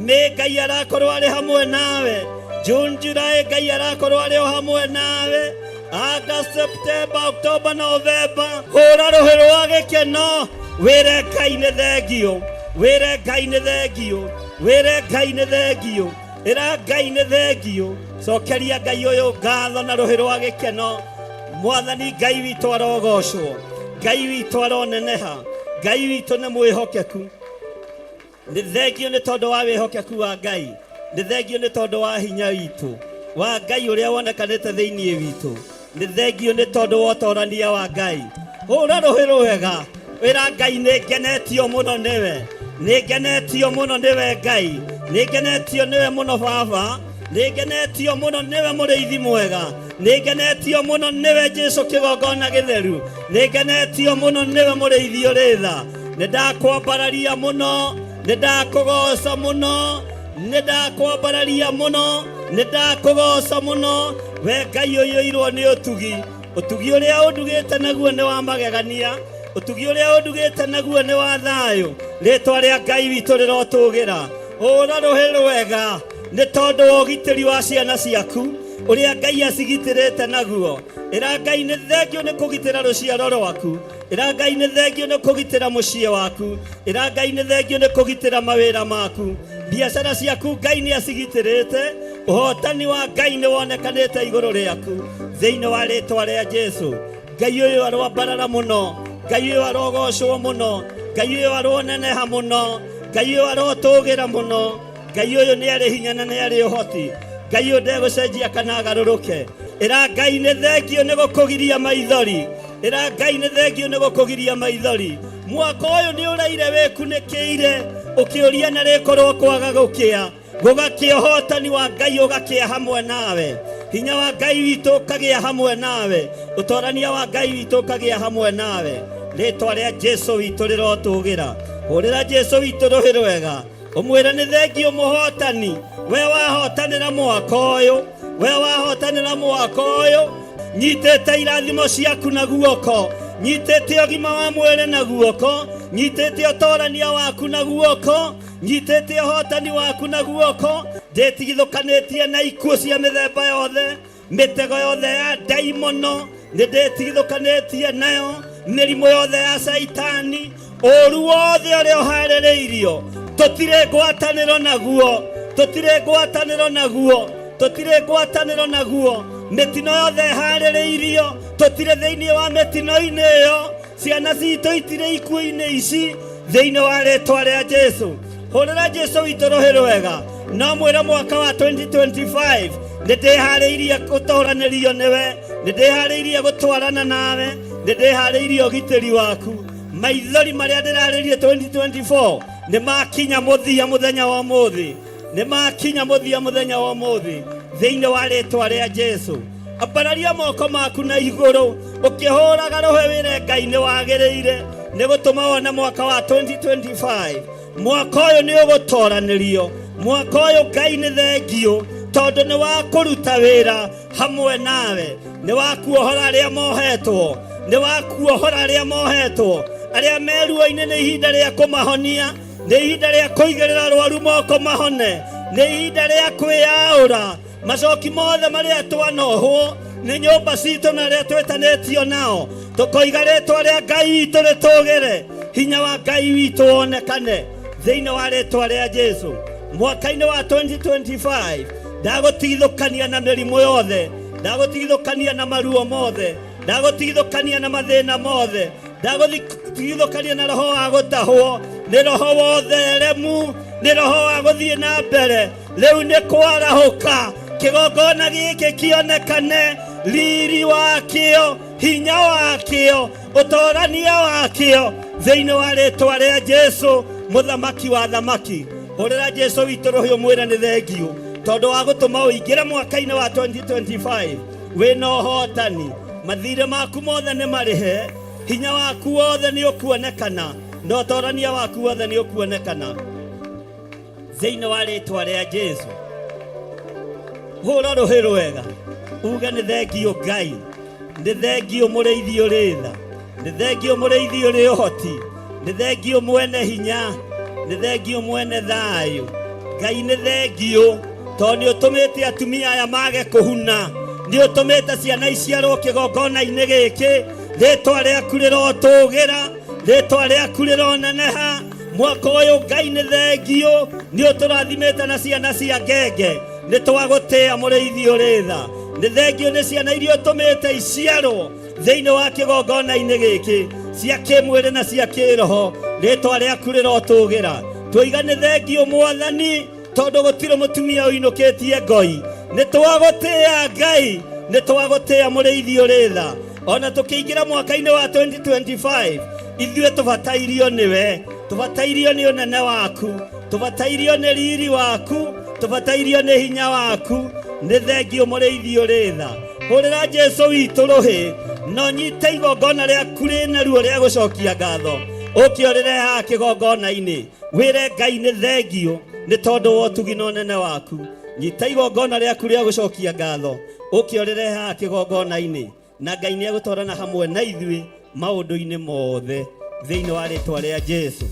May Ngai arakorwo arĩ hamwe nawe, June, July Ngai arakorwo arĩ o hamwe nawe, August, September, October, November. Hũra rũhĩ rwa gĩkeno wĩre Ngai nĩ thengio, wĩre Ngai nĩ thengio, wĩre Ngai nĩ thengio. Ĩra Ngai nĩ thengiũ. Cokeria Ngai ũyũ ngatho na rũhĩ rwa gĩkeno. Mwathani Ngai witũ arogocwo. Ngai witũ aroneneha. Ngai witũ nĩ mwĩhokeku. Nĩ thengiũ nĩ tondũ wa wĩhokeku wa Ngai. Nĩ thengiũ nĩ tondũ wa hinya witũ wa Ngai ũrĩa wonekanĩte thĩinĩ witũ. Nĩ thengiũ nĩ tondũ wa ũtorania wa Ngai. Hũra rũhĩ rwega. Wĩra Ngai nĩ ngenetio mũno nĩwe. Nĩ ngenetio mũno nĩwe Ngai. Nĩ ngenetio nĩwe mũno Baba. Nĩ ngenetio mũno nĩwe mũrĩithi mwega. Nĩ ngenetio mũno nĩwe Jesu kĩgongona gĩtheru. Nĩ ngenetio mũno nĩwe mũrĩithi ũrĩ tha. Nĩ ndakwambararia mũno. Nĩ ndakũgoca mũno. Nĩ ndakwambararia mũno. Nĩ ndakũgoca mũno. We Ngai ũiyũirwo nĩ ũtugi. Ũtugi ũrĩa ũndugĩte naguo nĩ wa magegania. Ũtugi ũrĩa ũndugĩte naguo nĩ wa thayũ. Rĩtwa rĩa Ngai witũ rĩrotũgĩra. Hũra rũhĩ rwega nĩ tondũ wa ũgitĩri wa ciana ciaku ũrĩa Ngai acigitĩrĩte naguo. Ĩra Ngai nĩ thengiũ nĩ kũgitĩra rũciaro rwaku. Ĩra Ngai nĩ thengiũ nĩ kũgitĩra mũciĩ waku. Ĩra Ngai nĩ thengiũ nĩ kũgitĩra mawĩra maku. Biacara ciaku Ngai nĩ acigitĩrĩte. Ũhotani wa Ngai nĩ wonekanĩte igũrũ rĩaku thĩinĩ wa rĩtwa rĩa Jesu. Ngai ũyũ aroambarara mũno. Ngai ũyũ arogocwo mũno. Ngai ũyũ aroneneha mũno. Ngai ũyũ arotũgĩra mũno. Ngai ũyũ nĩ arĩ hinya na nĩ arĩ ũhoti. Ngai ũyũ ndegũcenjia kana agarũrũke. Ĩra Ngai nĩ thengiũ nĩ gũkũgiria maithori. Ĩra Ngai nĩ thengiũ nĩ gũkũgiria maithori. Mwaka ũyũ nĩ ũraire wĩkunĩkĩire ũkĩũria na rĩkorwo kwaga gũkĩa. Gũgakĩa ũhotani wa Ngai ũgakĩa hamwe nawe. Hinya wa Ngai witũ ũkagĩa hamwe nawe. Ũtorania wa Ngai witũ ũkagĩa hamwe nawe. Rĩtwa rĩa Jesu witũ rĩrotũgĩra. Hũrĩra Jesu witũ rũhĩ rwega. Ũmwĩre nĩ thengiũ mũhotani. We wahotanĩra mwaka ũyũ. We wahotanĩra mwaka ũyũ. Nyitĩte irathimo ciaku na guoko. Nyitĩte ũgima wa mwĩrĩ na guoko. Nyitĩte ũtorania waku na guoko. Nyitĩte ũhotani waku na guoko. Ndĩtigithũkanĩtie na ikuũ cia mĩthemba yothe. Mĩtego yothe ya ndaimono nĩ ndĩtigithũkanĩtie nayo. Mĩrimũ yothe ya caitani, ũru wothe ũrĩa ũharĩrĩirio, tũtirĩ ngwatanĩro naguo, tũtirĩ ngwatanĩro naguo, tũtirĩ ngwatanĩro naguo. Mĩtino yothe ĩharĩrĩirio, tũtirĩ thĩinĩ wa mĩtino-inĩ ĩyo. Ciana citũ itirĩ ikuũ-inĩ ici thĩinĩ wa rĩtwa rĩa Jesu. Hũrĩra Jesu witũ rũhĩ rwega. No mwĩre mwaka wa 2025 nĩ ndĩharĩirie gũtũranĩrio nĩwe, nĩ ndĩharĩirie gũtwarana nawe, nĩ ndĩharĩirie ũgitĩri waku. Maithori marĩa ndĩrarĩrie 2024 nĩ makinya mũthia mũthenya wa ũmũthĩ. Nĩ makinya mũthia mũthenya wa ũmũthĩ thĩinĩ wa rĩtwa rĩa Jesu. Ambararia moko maku na igũrũ ũkĩhũraga rũhĩ wĩre Ngai nĩ wagĩrĩire nĩ gũtũma wone mwaka wa 2025. Mwaka ũyũ nĩ ũgũtoranĩrio. Mwaka ũyũ Ngai nĩ thengiũ tondũ nĩ wa kũruta wĩra hamwe nawe. Nĩ wa kuohora arĩa mohetwo. Nĩ wa kuohora arĩa mohetwo. Arĩa me ruo-inĩ nĩ ihinda rĩa kũmahonia. Nĩ ihinda rĩa kũigĩrĩra arwaru moko mahone. Nĩ ihinda rĩa kwĩyaũra. Macoki mothe marĩa twanohwo nĩ nyũmba citũ na arĩa twĩtanĩtio nao, tũkoiga rĩtwa rĩa Ngai witũ rĩtũgĩre, hinya wa Ngai witũ wonekane thĩinĩ wa rĩtwa rĩa Jesu. Mwaka-inĩ wa 2025 ndagũtigithũkania na mĩrimũ yothe, ndagũtigithũkania na maruo mothe, ndagũtigithũkania na mathĩna mothe, ndagũtigithũkania na roho wa gũtahwo, nĩ roho wa ũtheremu, nĩ roho wa gũthiĩ na mbere. Rĩu nĩ kwarahũka kĩgongona gĩkĩ kĩonekane, riri wakĩo, hinya wakĩo, ũtorania wakĩo thĩinĩ wa rĩtwa rĩa Jesu mũthamaki wa thamaki. Hũrĩra Jesu witũ rũhĩ ũmwĩre nĩ thengiũ tondũ wa gũtũma ũingĩre mwaka-inĩ wa 2025 wĩna ũhotani. Mathirĩ maku mothe nĩ marĩhe, hinya waku wothe nĩ ũkuonekana na ũtorania waku wothe nĩ ũkuonekana thĩinĩ wa rĩtwa rĩa Jesu. Hũra rũhĩ rwega uge nĩ thengiũ Ngai, nĩ thengiũ mũrĩithi ũrĩ tha, nĩ thengiũ mũrĩithi ũrĩ ũhoti, nĩ thengiũ mwene hinya, nĩ thengiũ mwene thayũ. Ngai nĩ thengiũ tondũ nĩ ũtũmĩte atumia aya mage kũhuna, nĩ ũtũmĩte ciana iciarwo kĩgongona-inĩ gĩkĩ. Rĩtwa rĩaku rĩrotũgĩra, rĩtwa rĩaku rĩroneneha. Mwaka ũyũ Ngai nĩ thengio nĩ ũtũrathimĩte na ciana cia ngenge. Nĩ twagũtĩa mũrĩithi ũrĩ tha. Nĩ thengio nĩ ciana iria ũtũmĩte iciarwo thĩinĩ wa kĩgongona-inĩ gĩkĩ, cia kĩmwĩrĩ na cia kĩroho. Rĩtwa rĩaku rĩrotũgĩra. Twoiga nĩ thengio Mwathani, tondũ gũtirĩ mũtumia ũinũkĩtie ngoi. Nĩ twagũtĩa Ngai, nĩ twagũtĩa mũrĩithi ũrĩ tha. Ona tũkĩingĩra mwaka-inĩ wa 2025, ithuĩ tũbatairio nĩwe, tũbatairio nĩ ũnene waku, tũbatairio nĩ riri waku, tũbatairio nĩ hinya waku. Nĩ thengio mũrĩithi ũrĩ tha. Hũrĩra Jesu witũ rũhĩ, na ũnyite igongona rĩaku rĩna ruo rĩa gũcokia ngatho, ũke ũrĩre haha kĩgongona-inĩ, wĩre Ngai nĩ thengio nĩ tondũ wa ũtugi na ũnene waku. Nyita igongona rĩaku rĩa gũcokia ngatho, ũke ũrĩre haha kĩgongona-inĩ, na Ngai nĩ egũtwarana hamwe na ithuĩ maũndũ-inĩ mothe thĩinĩ wa rĩtwa rĩa Jesu.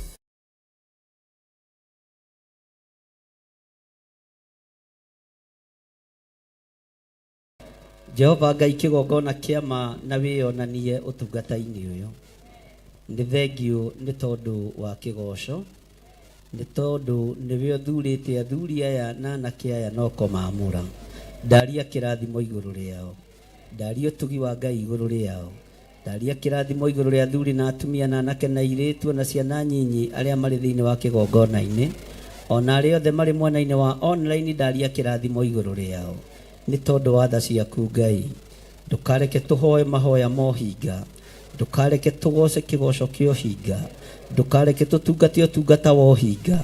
Jehova Ngai kĩgongona kĩa ma na wĩyonanie ũtungata-inĩ ũyũ. Nĩ thengio nĩ tondũ wa kĩgoco, nĩ tondũ nĩwe ũthurĩte athuri aya na anake aya na ũkamaamũra. Ndaria kĩrathimo igũrũ rĩao, ndaria ũtugi wa Ngai igũrũ rĩao, ndaria kĩrathimo igũrũ rĩa athuri na atumia na anake na airĩtu na ciana nyinyi arĩa marĩ thĩinĩ wa kĩgongona-inĩ, ona arĩa othe marĩ mwena-inĩ wa online, ndaria kĩrathimo igũrũ rĩao. Nĩ tondũ wa tha ciaku Ngai, ndũkareke tũhoe mahoya ma ũhinga, ndũkareke tũgoce kĩgoco kĩa ũhinga, ndũkareke tũtungate ũtungata wa ũhinga.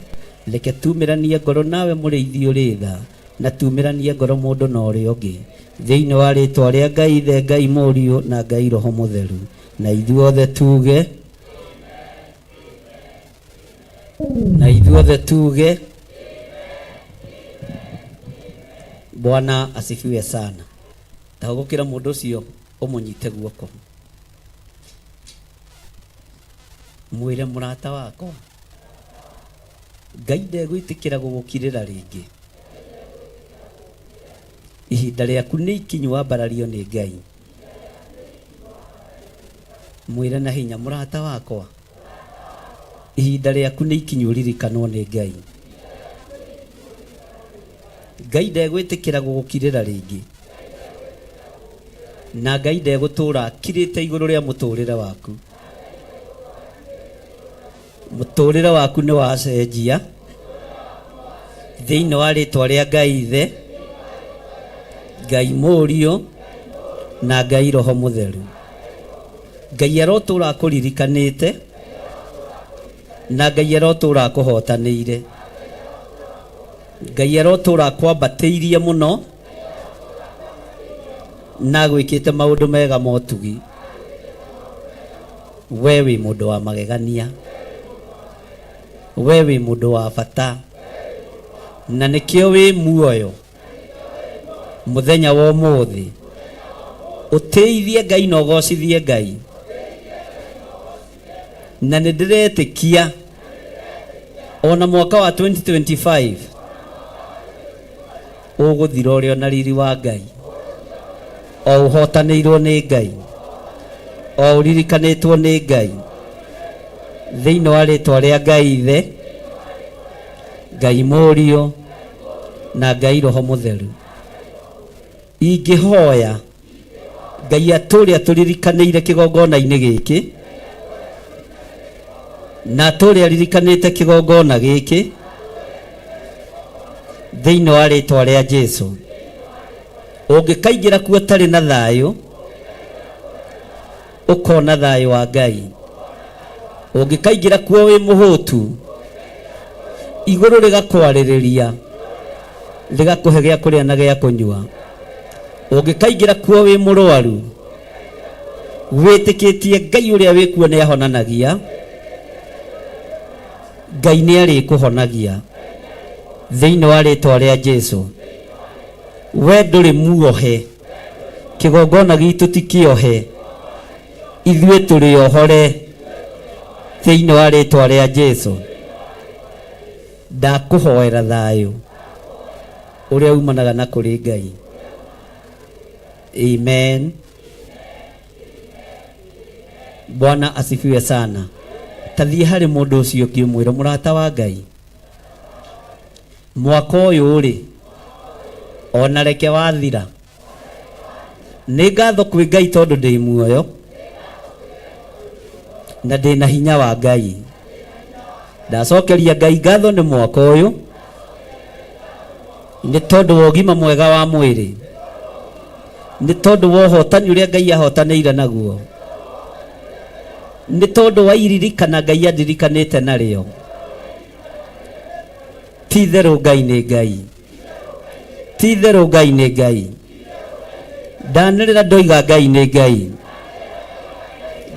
Reke tumĩranie ngoro nawe mũrĩithi ũrĩ tha, na tumĩranie ngoro mũndũ na ũrĩa ũngĩ, thĩinĩ wa rĩtwa rĩa Ngai Ithe, Ngai Mũriũ na Ngai Roho Mũtheru. Na ithuothe tuge, na ithuothe tuge, Bwana asifiwe sana. Tahũgũkĩra mũndũ ũcio ũmũnyite guoko, mwĩre mũrata wakwa, Ngai ndegwĩtĩkĩra gũgũkirĩra rĩngĩ. Ihinda rĩaku nĩ ikinyu wambarario nĩ Ngai. Mwĩre na hinya, mũrata wakwa, ihinda rĩaku nĩ ikinyu ũririkanwo nĩ Ngai. Ngai ndegwĩtĩkĩra gũgũkirĩra rĩngĩ, na Ngai ndegũtũũra akirĩte igũrũ rĩa mũtũrĩre waku. Mũtũrĩre waku nĩ wacenjia thĩinĩ wa rĩtwa rĩa Ngai Ithe, Ngai Mũriũ na Ngai Roho Mũtheru. Ngai arotũũra akũririkanĩte, na Ngai arotũũra akũhotanĩire. Ngai arotũũra akwambatĩirie mũno na agwĩkĩte maũndũ mega ma ũtugi. We wĩ mũndũ wa magegania, we wĩ mũndũ wa bata, na nĩkĩo wĩ muoyo mũthenya wa ũmũthĩ. Ũtĩithie Ngai na ũgocithie Ngai. Na nĩ ndĩretĩkia ona mwaka wa 2025 ũgũthira ũrĩ ona riri wa Ngai, o ũhotanĩirwo nĩ Ngai, o ũririkanĩtwo nĩ Ngai, thĩinĩ wa rĩtwa rĩa Ngai Ithe, Ngai Mũriũ na Ngai Roho Mũtheru. Ingĩhoya Ngai atũũre atũririkanĩire kĩgongona-inĩ gĩkĩ, na atũũre aririkanĩte kĩgongona gĩkĩ thĩinĩ wa rĩtwa rĩa Jesu. Ũngĩkaingĩra kuo ũtarĩ na thayũ, ũkona thayũ wa Ngai. Ũngĩkaingĩra kuo wĩ mũhũtu, igũrũ rĩgakwarĩrĩria, rĩgakũhe gĩa kũrĩa na gĩa kũnyua. Ũngĩkaingĩra kuo wĩ mũrwaru, wĩtĩkĩtie Ngai ũrĩa wĩ kuo nĩ ahonanagia, Ngai nĩ arĩkũhonagia thĩinĩ wa rĩtwa rĩa Jesu. We ndũrĩ muohe, kĩgongona gitũ ti kĩohe, ithuĩ tũrĩ ohore thĩinĩ wa rĩtwa rĩa Jesu. Ndakũhoera thayũ ũrĩa umanaga na kũrĩ Ngai. Amen. Bwana asifiwe sana. Ta thiĩ harĩ mũndũ ũcio ũngĩ ũmwĩre mũrata wa Ngai, mwaka ũyũ rĩ, ona reke wathira. Nĩ ngatho kwĩ Ngai tondũ ndĩ muoyo na ndĩ na hinya wa Ngai. Ndacokeria Ngai ngatho nĩ mwaka ũyũ nĩ tondũ wa ũgima mwega wa mwĩrĩ, nĩ tondũ wa ũhotani ũrĩa Ngai ahotanĩire naguo, nĩ tondũ wa iririkana Ngai andirikanĩte narĩo. Ti itherũ Ngai nĩ Ngai, ti itherũ Ngai nĩ Ngai. Ndanĩrĩra ndoiga Ngai nĩ Ngai.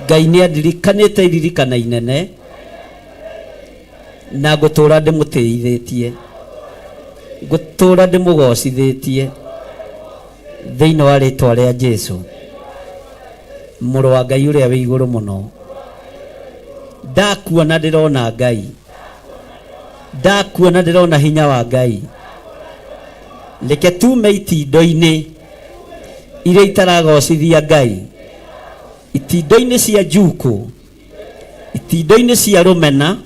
Ngai nĩ andirikanĩte iririkana inene na ngũtũra ndĩmũtĩithĩtie, ngũtũra ndĩmũgocithĩtie thĩinĩ wa rĩtwa rĩa Jesu, mũrũ wa Ngai ũrĩa wĩ igũrũ mũno. Ndakuona ndĩrona Ngai, ndakuona ndĩrona hinya wa Ngai. Reke tume itindo-inĩ iria itaragocithia Ngai, itindo-inĩ cia njukũ, itindo-inĩ cia rũmena,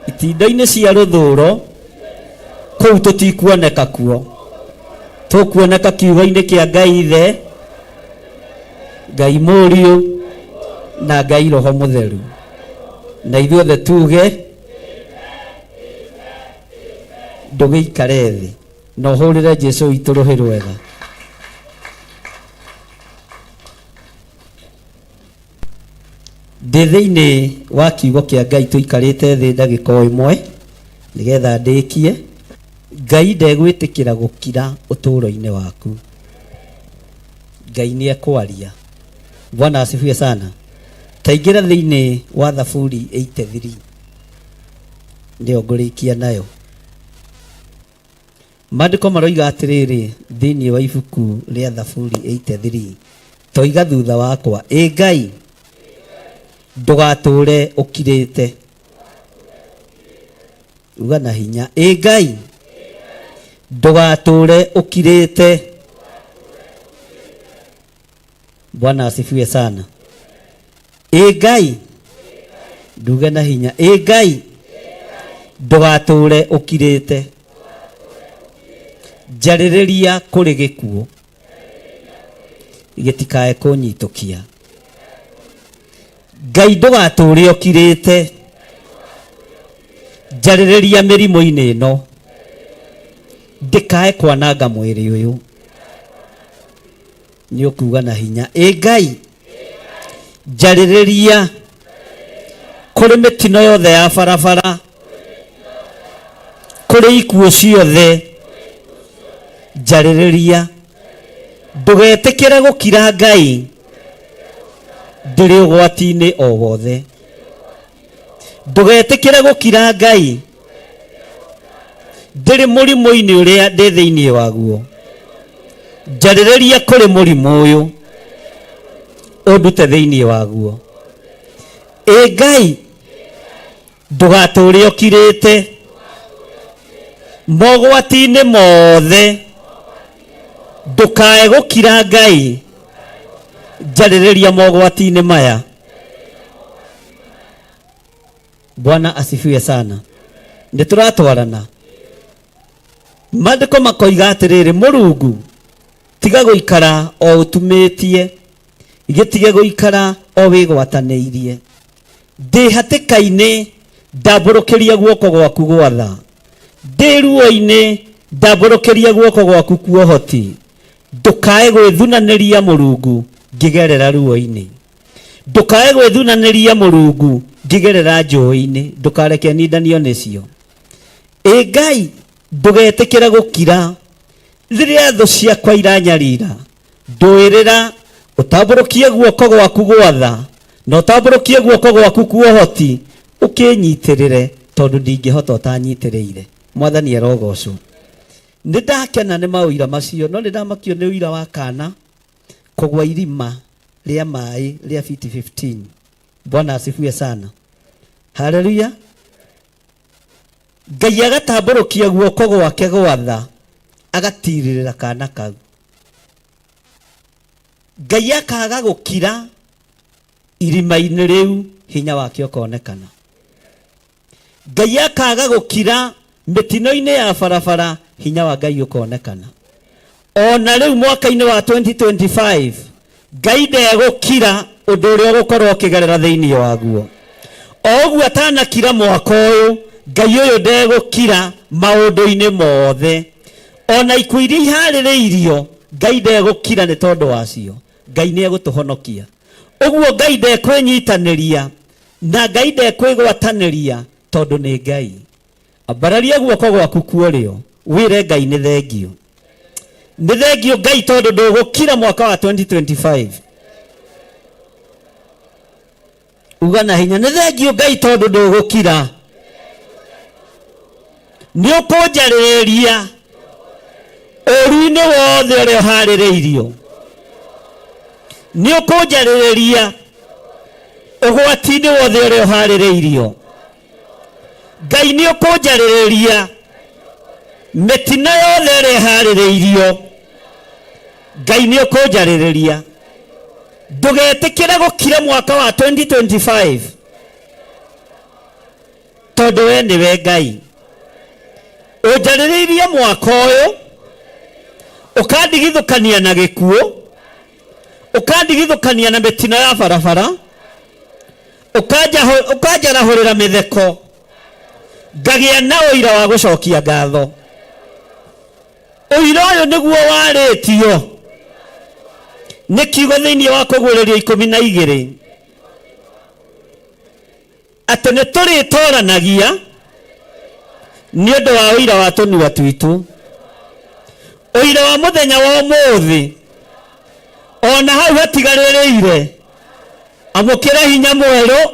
itindo-inĩ cia rũthũro, kũu tũtikuoneka kuo. Tũkuoneka kiugo-inĩ kĩa Ngai Ithe, Ngai Mũriũ na Ngai Roho Mũtheru. Na ithuothe tuge ndũgĩikare thĩ na ũhũrĩre Jesu witũ rũhĩ rwega. Ndĩ thĩinĩ wa kiugo kĩa Ngai tũikarĩte thĩ ndagĩka o ĩmwe nĩgetha ndĩkie. Ngai ndegwĩtĩkĩra gũkira ũtũũro-inĩ waku. Ngai nĩ ekwaria. Bwana asifiwe sana. Taingĩra thĩinĩ wa Thaburi 83 nĩyo ngũrĩkia nayo. Maandĩko maroiga atĩrĩrĩ thĩinĩ wa ibuku rĩa Thaburi 83, toiga thutha wakwa, ĩ Ngai, ndũgatũũre ũkirĩte. Uga na hinya, ĩ Ngai, ndũgatũũre ũkirĩte. Bwana asifiwe sana. Ĩ Ngai, nduge na hinya, ĩ Ngai, ndũgatũũre ũkirĩte. Njarĩrĩria kũrĩ gĩkuũ gĩtikae kũnyitũkia. Ngai ndũgatũũre ũkirĩte. Njarĩrĩria mĩrimũ-inĩ ĩno ndĩkae kwananga mwĩrĩ ũyũ. Nĩ ũkuga na hinya, ĩ Ngai, njarĩrĩria kũrĩ mĩtino yothe ya barabara, kũrĩ ikuũ ciothe, njarĩrĩria. Ndũgetĩkĩre gũkira Ngai ndĩrĩ ũgwati-inĩ o wothe. Ndũgetĩkĩre gũkira Ngai ndĩrĩ mũrimũ-inĩ ũrĩa ndĩ thĩinĩ waguo. Njarĩrĩria kũrĩ mũrimũ ũyũ, ũndute thĩinĩ waguo. Ĩ Ngai, ndũgatũũre ũkirĩte mogwati-inĩ mothe, ndũkae gũkira Ngai, njarĩrĩria mogwati-inĩ maya. Bwana asifiwe sana. Nĩ tũratwarana. Maandĩko makoiga atĩrĩrĩ, Mũrungu, tiga gũikara o ũtumĩtie, gĩtige gũikara o wĩgwatanĩirie. Ndĩ hatĩka-inĩ, ndambũrũkĩria guoko gwaku gwatha. Ndĩ ruo-inĩ, ndambũrũkĩria guoko gwaku kuohoti. Ndũkae gwĩthunanĩria Mũrungu ngĩgerera ruo-inĩ. Ndũkae gwĩthunanĩria Mũrungu ngĩgerera njũĩ-inĩ, ndũkareke nindanio nĩcio. Ĩ Ngai, ndũgetĩkĩre gũkira rĩrĩa thũ ciakwa iranyarira. Ndũĩrĩra, ũtambũrũkie guoko gwaku gwatha, na ũtambũrũkie guoko gwaku kuohoti, ũkĩnyitĩrĩre, tondũ ndingĩhota ũtanyitĩrĩire. Mwathani arogocwo. Nĩ ndakena nĩ maũira macio, no nĩ ndamakio nĩ ũira wa kana kũgwa irima rĩa maĩ rĩa fiti 15. Bwana asifiwe sana. Haleluya. Ngai agatambũrũkia guoko gwake gwatha, agatirĩrĩra kana kau. Ngai akaga gũkira irima-inĩ rĩu Hinya wake ũkonekana. Ngai akaga gũkira mĩtino-inĩ ya barabara, hinya wa Ngai ũkonekana. Ona rĩu mwaka-inĩ wa 2025 Ngai ndegũkira ũndũ ũrĩa ũgũkorwo ũkĩgerera thĩinĩ waguo. O ũguo atanakira mwaka ũyũ, Ngai ũyũ ndegũkira maũndũ-inĩ mothe. Ona ikuũ iria iharĩrĩirio, Ngai ndegũkira nĩ tondũ wacio. Ngai nĩ egũtũhonokia. Ũguo Ngai ndekwĩnyitanĩria na Ngai ndekwĩgwatanĩria tondũ nĩ Ngai. Ambararia guoko gwaku kwa ũrĩo wĩre Ngai nĩ thengio. Nĩ thengio Ngai tondũ ndũgũkira mwaka wa 2025. Uga na hinya nĩ thengio Ngai tondũ ndũgũkira. Nĩ ũkũnjarĩrĩria ũru-inĩ wothe ũrĩa ũharĩrĩirio. Nĩ ũkũnjarĩrĩria ũgwati-inĩ wothe ũrĩa ũharĩrĩirio. Ngai nĩ ũkũnjarĩrĩria mĩtino yothe ĩrĩa ĩharĩrĩirio. Ngai nĩ ũkũnjarĩrĩria. Ndũgetĩkĩre gũkira mwaka wa 2025 tondũ we nĩwe Ngai. Ũnjarĩrĩirie mwaka ũyũ ũkandigithũkania na gĩkuũ, ũkandigithũkania na mĩtino ya barabara, ũkanjarahũrĩra mĩtheko, ngagĩa na ũira wa gũcokia ngatho. Ũira ũyũ nĩguo warĩtio nĩ kiugo thĩinĩ wa Kũguũrĩrio 12 atĩ nĩ tũrĩtoranagia nĩ ũndũ wa ũira wa tũnua twitũ. Ũira wa mũthenya wa ũmũthĩ ona hau hatigarĩrĩire, amũkĩra hinya mwerũ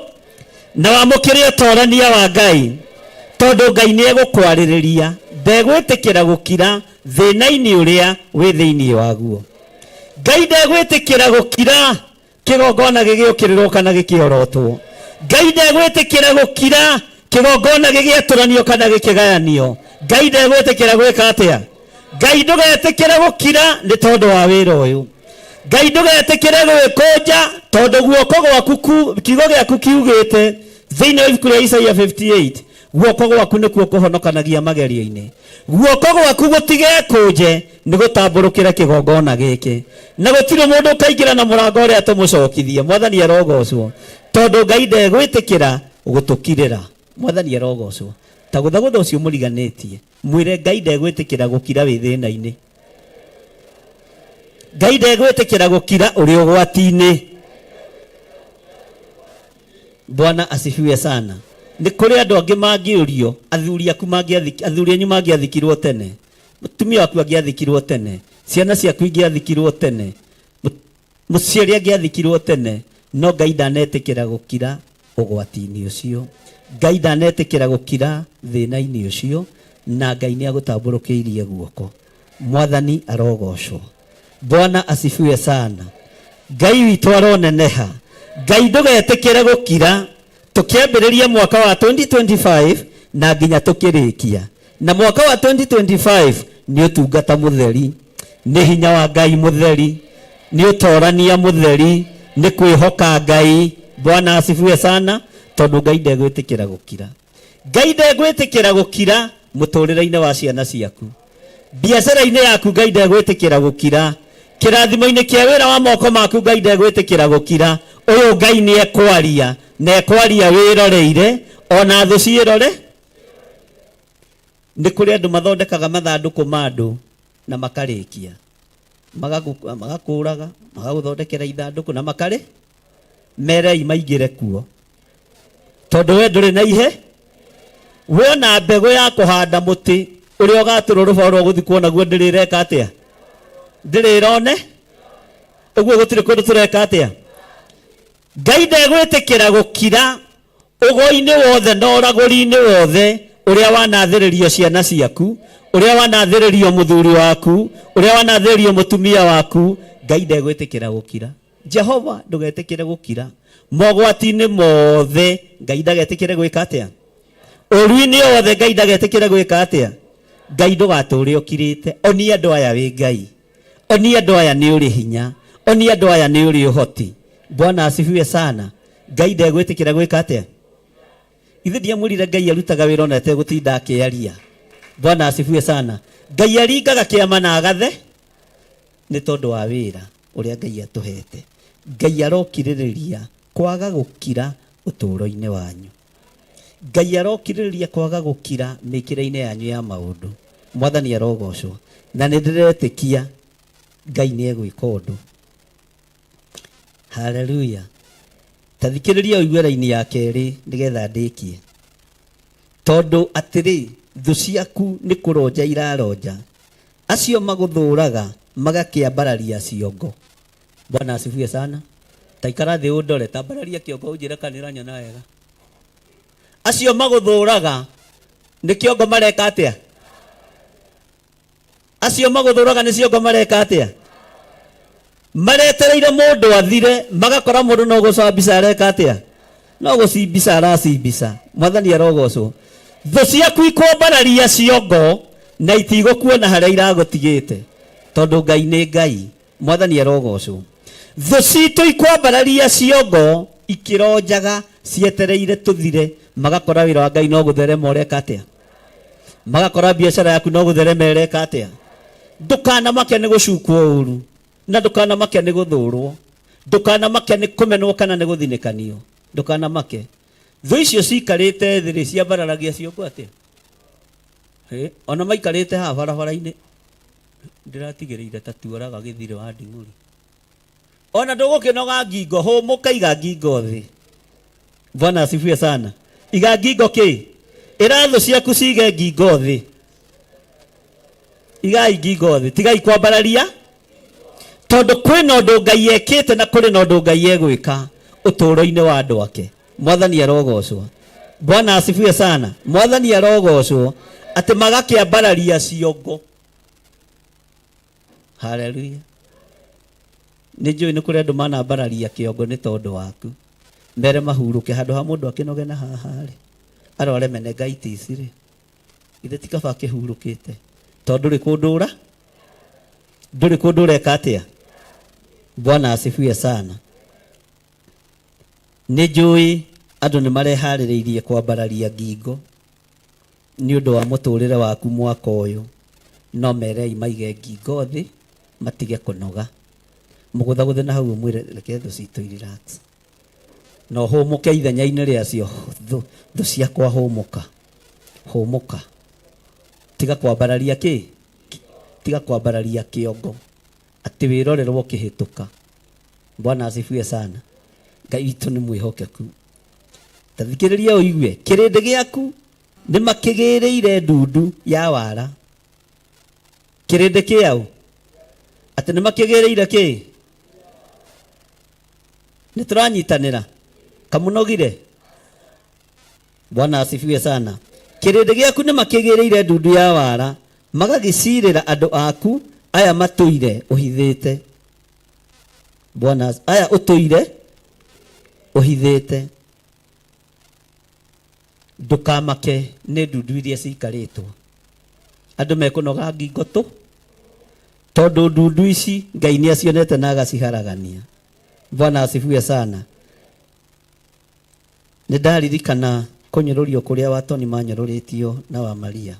na wamũkĩre ũtorania wa Ngai, tondũ Ngai nĩ egũkwarĩrĩria, ndegwĩtĩkĩra gũkira thĩna-inĩ ũrĩa wĩ thĩinĩ waguo. Ngai ndegwĩtĩkĩra gũkira kĩgongona gĩgĩũkĩrĩrwo kana gĩkĩorotwo. Ngai ndegwĩtĩkĩra gũkira kĩgongona gĩgĩatũranio kana gĩkĩgayanio. Ngai ndegwĩtĩkĩra gwĩka atĩa? Ngai ndũgetĩkĩre gũkira nĩ tondũ wa wĩra ũyũ. Ngai ndũgetĩkĩre gwĩkũnja tondũ guoko gwaku kiugo gĩaku kiugĩte thĩinĩ wa ibuku rĩa Isaia 58, guoko gwaku nĩkuo kũhonokanagia magerio-inĩ. Guoko gwaku gũtigekũnje nĩ gũtambũrũkĩre kĩgongona gĩkĩ, na gũtirĩ mũndũ ũkaingĩra na mũrango ũrĩa tũmũcokithie. Mwathani arogocwo, tondũ Ngai ndegwĩtĩkĩra gũtũkirĩra. Mwathani arogocwo. Ta gũthagũtha ũcio mũriganĩtie, mwĩre Ngai ndegwĩtĩkĩra gũkira wĩ thĩna-inĩ. Ngai ndegwĩtĩkĩra gũkira ũrĩ ũgwati-inĩ. Bwana asifiwe sana. Nĩ kũrĩ andũ angĩ mangĩũrio, athuri aku mangĩathik-, athuri anyu mangĩathikirwo tene, mũtumia waku angĩathikirwo tene, ciana ciaku ingĩathikirwo tene, mũciari angĩathikirwo tene, no Ngai ndanetĩkĩra gũkira ũgwati-inĩ ũcio. Ngai ndanetĩkĩra gũkira thĩna-inĩ ũcio, na Ngai nĩ agũtambũrũkĩirie guoko. Mwathani arogocwo. Bwana asifiwe sana. Ngai witũ aroneneha. Ngai ndũgetĩkĩre gũkira tũkĩambĩrĩria mwaka wa 2025 na nginya tũkĩrĩkia. Na mwaka wa 2025 nĩ ũtungata mũtheri, nĩ hinya wa Ngai mũtheri, nĩ ũtorania mũtheri, nĩ kwĩhoka Ngai. Bwana asifiwe sana, tondũ Ngai ndegwĩtĩkĩra gũkira. Ngai ndegwĩtĩkĩra gũkira mũtũrĩre-inĩ wa ciana ciaku. Biacara-inĩ yaku Ngai ndegwĩtĩkĩra gũkira. Kĩrathimo-inĩ kĩa wĩra wa moko maku Ngai ndegwĩtĩkĩra gũkira. Ũyũ Ngai nĩ ekwaria, na ekwaria wĩroreire, ona thũ ciĩrore. Nĩ kũrĩ andũ mathondekaga mathandũkũ ma andũ na makarĩkia. Magakũraga, magagũthondekera ithandũkũ na makarĩ, merei maingĩre kuo. Tondũ we ndũrĩ na ihe, we ona mbegũ ya kũhanda mũtĩ ũrĩa ũgatũrwo rũbao rwa gũthikwo naguo ndĩrĩ ĩreka atĩa? Ndĩrĩ ĩrone? Ũguo gũtirĩ kũndũ tũreka atĩa? Ngai ndegwĩtĩkĩra gũkira ũgo-inĩ wothe na ũragũri-inĩ wothe ũrĩa wanathĩrĩrio ciana ciaku, ũrĩa wanathĩrĩrio mũthuri waku, ũrĩa wanathĩrĩrio mũtumia waku. Ngai ndegwĩtĩkĩra gũkira. Jehova ndũgetĩkĩre gũkira mogwati-inĩ mothe. Ngai ndagetĩkĩre gwĩka atĩa? Ũru-inĩ wothe Ngai ndagetĩkĩre gwĩka atĩa? Ngai ndũgatũre ũkirĩte. Onia andũ aya wĩ Ngai. Onia andũ aya nĩ ũrĩ hinya. Onia andũ aya nĩ ũrĩ ũhoti. Bwana asifiwe sana. Ngai ndegwĩtĩkĩra gwĩka atĩa? Ithe ndiamwĩrire Ngai arutaga wĩra ona ategũtinda akĩaria. Bwana asifiwe sana. Ngai aringaga kĩama na agathe nĩ tondũ wa wĩra ũrĩa Ngai atũhete. Ngai arokirĩrĩria kwaga gũkira ũtũũro-inĩ wanyu. Ngai arokirĩrĩria kwaga gũkira mĩkĩre-inĩ yanyu ya maũndũ. Mwathani arogocwo. Na nĩ ndĩretĩkia Ngai nĩ egwĩka ũndũ. Haleluya. Ta thikĩrĩria ũigue raini ya kerĩ nĩgetha ndĩkie. Tondũ atĩrĩ, thũ ciaku nĩ kũronja iraronja, acio magũthũraga magakĩambararia ciongo. Bwana asifiwe sana. Ta ikara thĩ ũndore, tambararia kĩongo ũnjĩre kana nĩũranyona wega. Acio magũthũraga nĩ kĩongo mareka atĩa? Acio magũthũraga nĩ ciongo mareka atĩa? Maretereire mũndũ athire, magakora mũndũ no gũcambica areka atĩa? No gũcimbica aracimbica. Mwathani arogocwo. Thũ ciaku ikwambararia ciongo na itigũkuona harĩa iragũtigĩte, tondũ Ngai nĩ Ngai. Mwathani arogocwo. Thũ citũ ikwambararia ciongo ikĩronjaga cietereire tũthire, magakora wĩra wa Ngai no gũtherema ũreka atĩa? Magakora biacara yaku no gũtherema ĩreka atĩa? Ndũkanamake nĩ gũcukwo ũru, na ndũkanamake nĩ gũthũrwo, ndũkanamake nĩ kũmenwo kana nĩ gũthinĩkanio, ndũkanamake. Thũ icio cikarĩte thĩ rĩ, ciambararagia ciongo atĩa? Hĩ, ona maikarĩte haha barabara-inĩ, ndĩratigĩrĩire ta tuoraga gĩthirĩ wa nding'ũri. Ona ndũgũkĩnoga ngingo, hũmũka, iga ngingo thĩ. Bwana asifiwe sana. Iga ngingo kĩ? Ĩra thũ ciaku cige ngingo thĩ. Igai ngingo thĩ, tigai kwambararia, tondũ kwĩna ũndũ Ngai ekĩte na kũrĩ na ũndũ Ngai egwĩka ũtũũro-inĩ wa andũ ake. Mwathani arogocwo. Bwana asifiwe sana. Mwathani arogocwo atĩ magakĩambararia ciongo. Haleluya. Nĩ njũĩ nĩ kũrĩ andũ manambararia kĩongo nĩ tondũ waku. Mere mahurũke handũ ha mũndũ akĩnoge na haha rĩ, arware meningitis rĩ, githĩ ti kaba akĩhurũkĩte? Tondũ ndũrĩ kũndũ ũra, ndũrĩ kũndũ ũreka atĩa? Bwana asifiwe sana. Nĩ njũĩ andũ nĩ mareharĩrĩirie kwambararia ngingo nĩ ũndũ wa mũtũrĩre waku mwaka ũyũ, no merei maige ngingo thĩ matige kũnoga. Mũgũthagũthe na hau ũmwĩre reke thũ citũ i relax. Na ũhũmũke ithenya-inĩ rĩacio, thũ, thũ ciakwa hũmũka, hũmũka. Tiga kwambararia kĩ? Tiga kwambararia kĩongo atĩ wĩrorerwo ũkĩhĩtũka. Bwana asifiwe sana. Ngai witũ nĩ mwĩhokeku. Ta thikĩrĩria ũigue, kĩrĩndĩ gĩaku nĩ makĩgĩrĩire ndundu ya wara. Kĩrĩndĩ kĩaũ? Atĩ nĩ makĩgĩrĩire kĩ? Nĩ tũranyitanĩra? Kamũnogire? Bwana asifiwe sana. Kĩrĩndĩ gĩaku nĩ makĩgĩrĩire ndundu ya wara, magagĩcirĩra andũ aku aya matũire ũhithĩte. Bwana aya ũtũire ũhithĩte. Ndũkamake nĩ ndundu iria cikarĩtwo. Andũ mekũnoga ngingo tũ, tondũ ndundu ici Ngai nĩ acionete na agaciharagania. Bwana asifiwe sana. Nĩ ndaririkana kũnyũrũrio kũrĩa Watoni manyũrũrĩtio na wa Maria.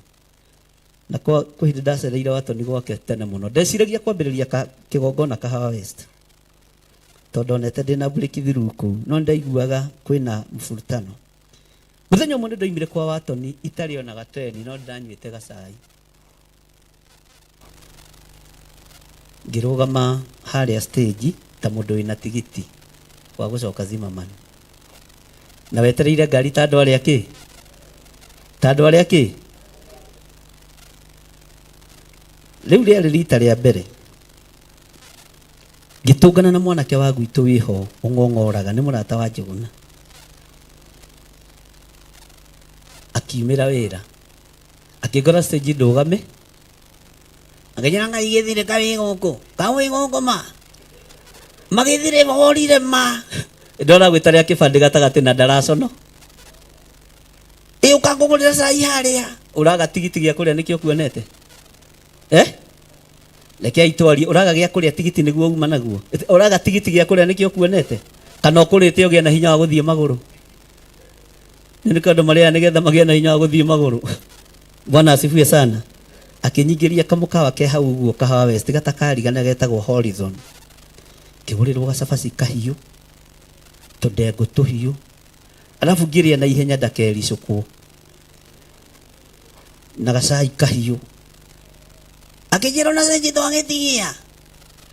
Na kwa kwĩ hĩndĩ ndacereire Watoni gwake tene mũno. Ndeciragia kwambĩrĩria kĩgongona Kahawa West. Tondũ onete ndĩna breakthrough kũu, no nĩndaiguaga kwĩna mfurutano. Mũthenya ũmwe nĩndoimire kwa Watoni itarĩ ona gateni, no nĩndanyuĩte gacai. Ngĩrũgama harĩa stage ta mũndũ wĩna tigiti wa gũcoka Zimmerman. Na wetereire ngari ta andũ arĩa kĩ? Ta andũ arĩa kĩ? Rĩu rĩarĩ rita rĩa mbere ngĩtũngana na mwanake wa gwitũ wĩho ũng'ong'oraga, nĩ mũrata wa Njũgũna. Akiumĩra wĩra, akĩngora stage ndũgame, akĩnjĩra Ngai gĩthirĩ ka wĩ gũkũ, ka wĩ gũkũ ma magĩthirĩ borire ma. Ndona gwĩta rĩa kĩbandĩ gatagatĩ na ndaracono. Ĩ ũkangũgũrĩra cai harĩa. Ũraga tigiti gĩa kũrĩa nĩkĩo kuonete? Reke itwarie, ũraga gĩa kũrĩa tigiti nĩguo uma naguo? Ũraga tigiti gĩa kũrĩa nĩkĩo kuonete? Kana ũkũrĩte ũgĩe na hinya wa gũthiĩ magũrũ. Nĩ nĩkĩo andũ marĩaga nĩgetha magĩe na hinya wa gũthiĩ magũrũ. Bwana asifiwe sana. Akĩnyingĩria kamũkawa ke hau ũguo Kahawa West gatakarigana getagwo Horizon. Ngĩgũrĩrwo gacabaci kahiũ, tũndengũ tũhiũ, alafu ngĩrĩa na ihenya ndakericũkwo na gacai kahiũ. Akĩnjĩra ona cenji twagĩtigia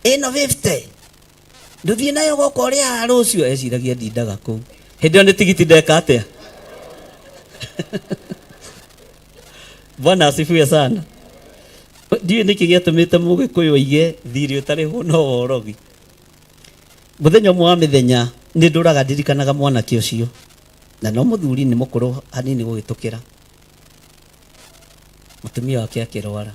ĩno 50 ndũthiĩ nayo goka ũrĩaga rũciũ. Eciragia ndindaga kũu. Hĩndĩ ĩyo nĩ tigiti ndeka atĩa? Bwana asifiwe sana. Ndiũĩ nĩkĩ gĩatũmĩte mũgĩkũyũ aige thirĩ ũtarĩhwo no worogi. Mũthenya ũmwe wa mĩthenya nĩ ndũraga ndirikanaga mwanake ũcio, na no mũthuri nĩ mũkũrũ hanini gũgĩtũkĩra. Mũtumia wake akĩrwara.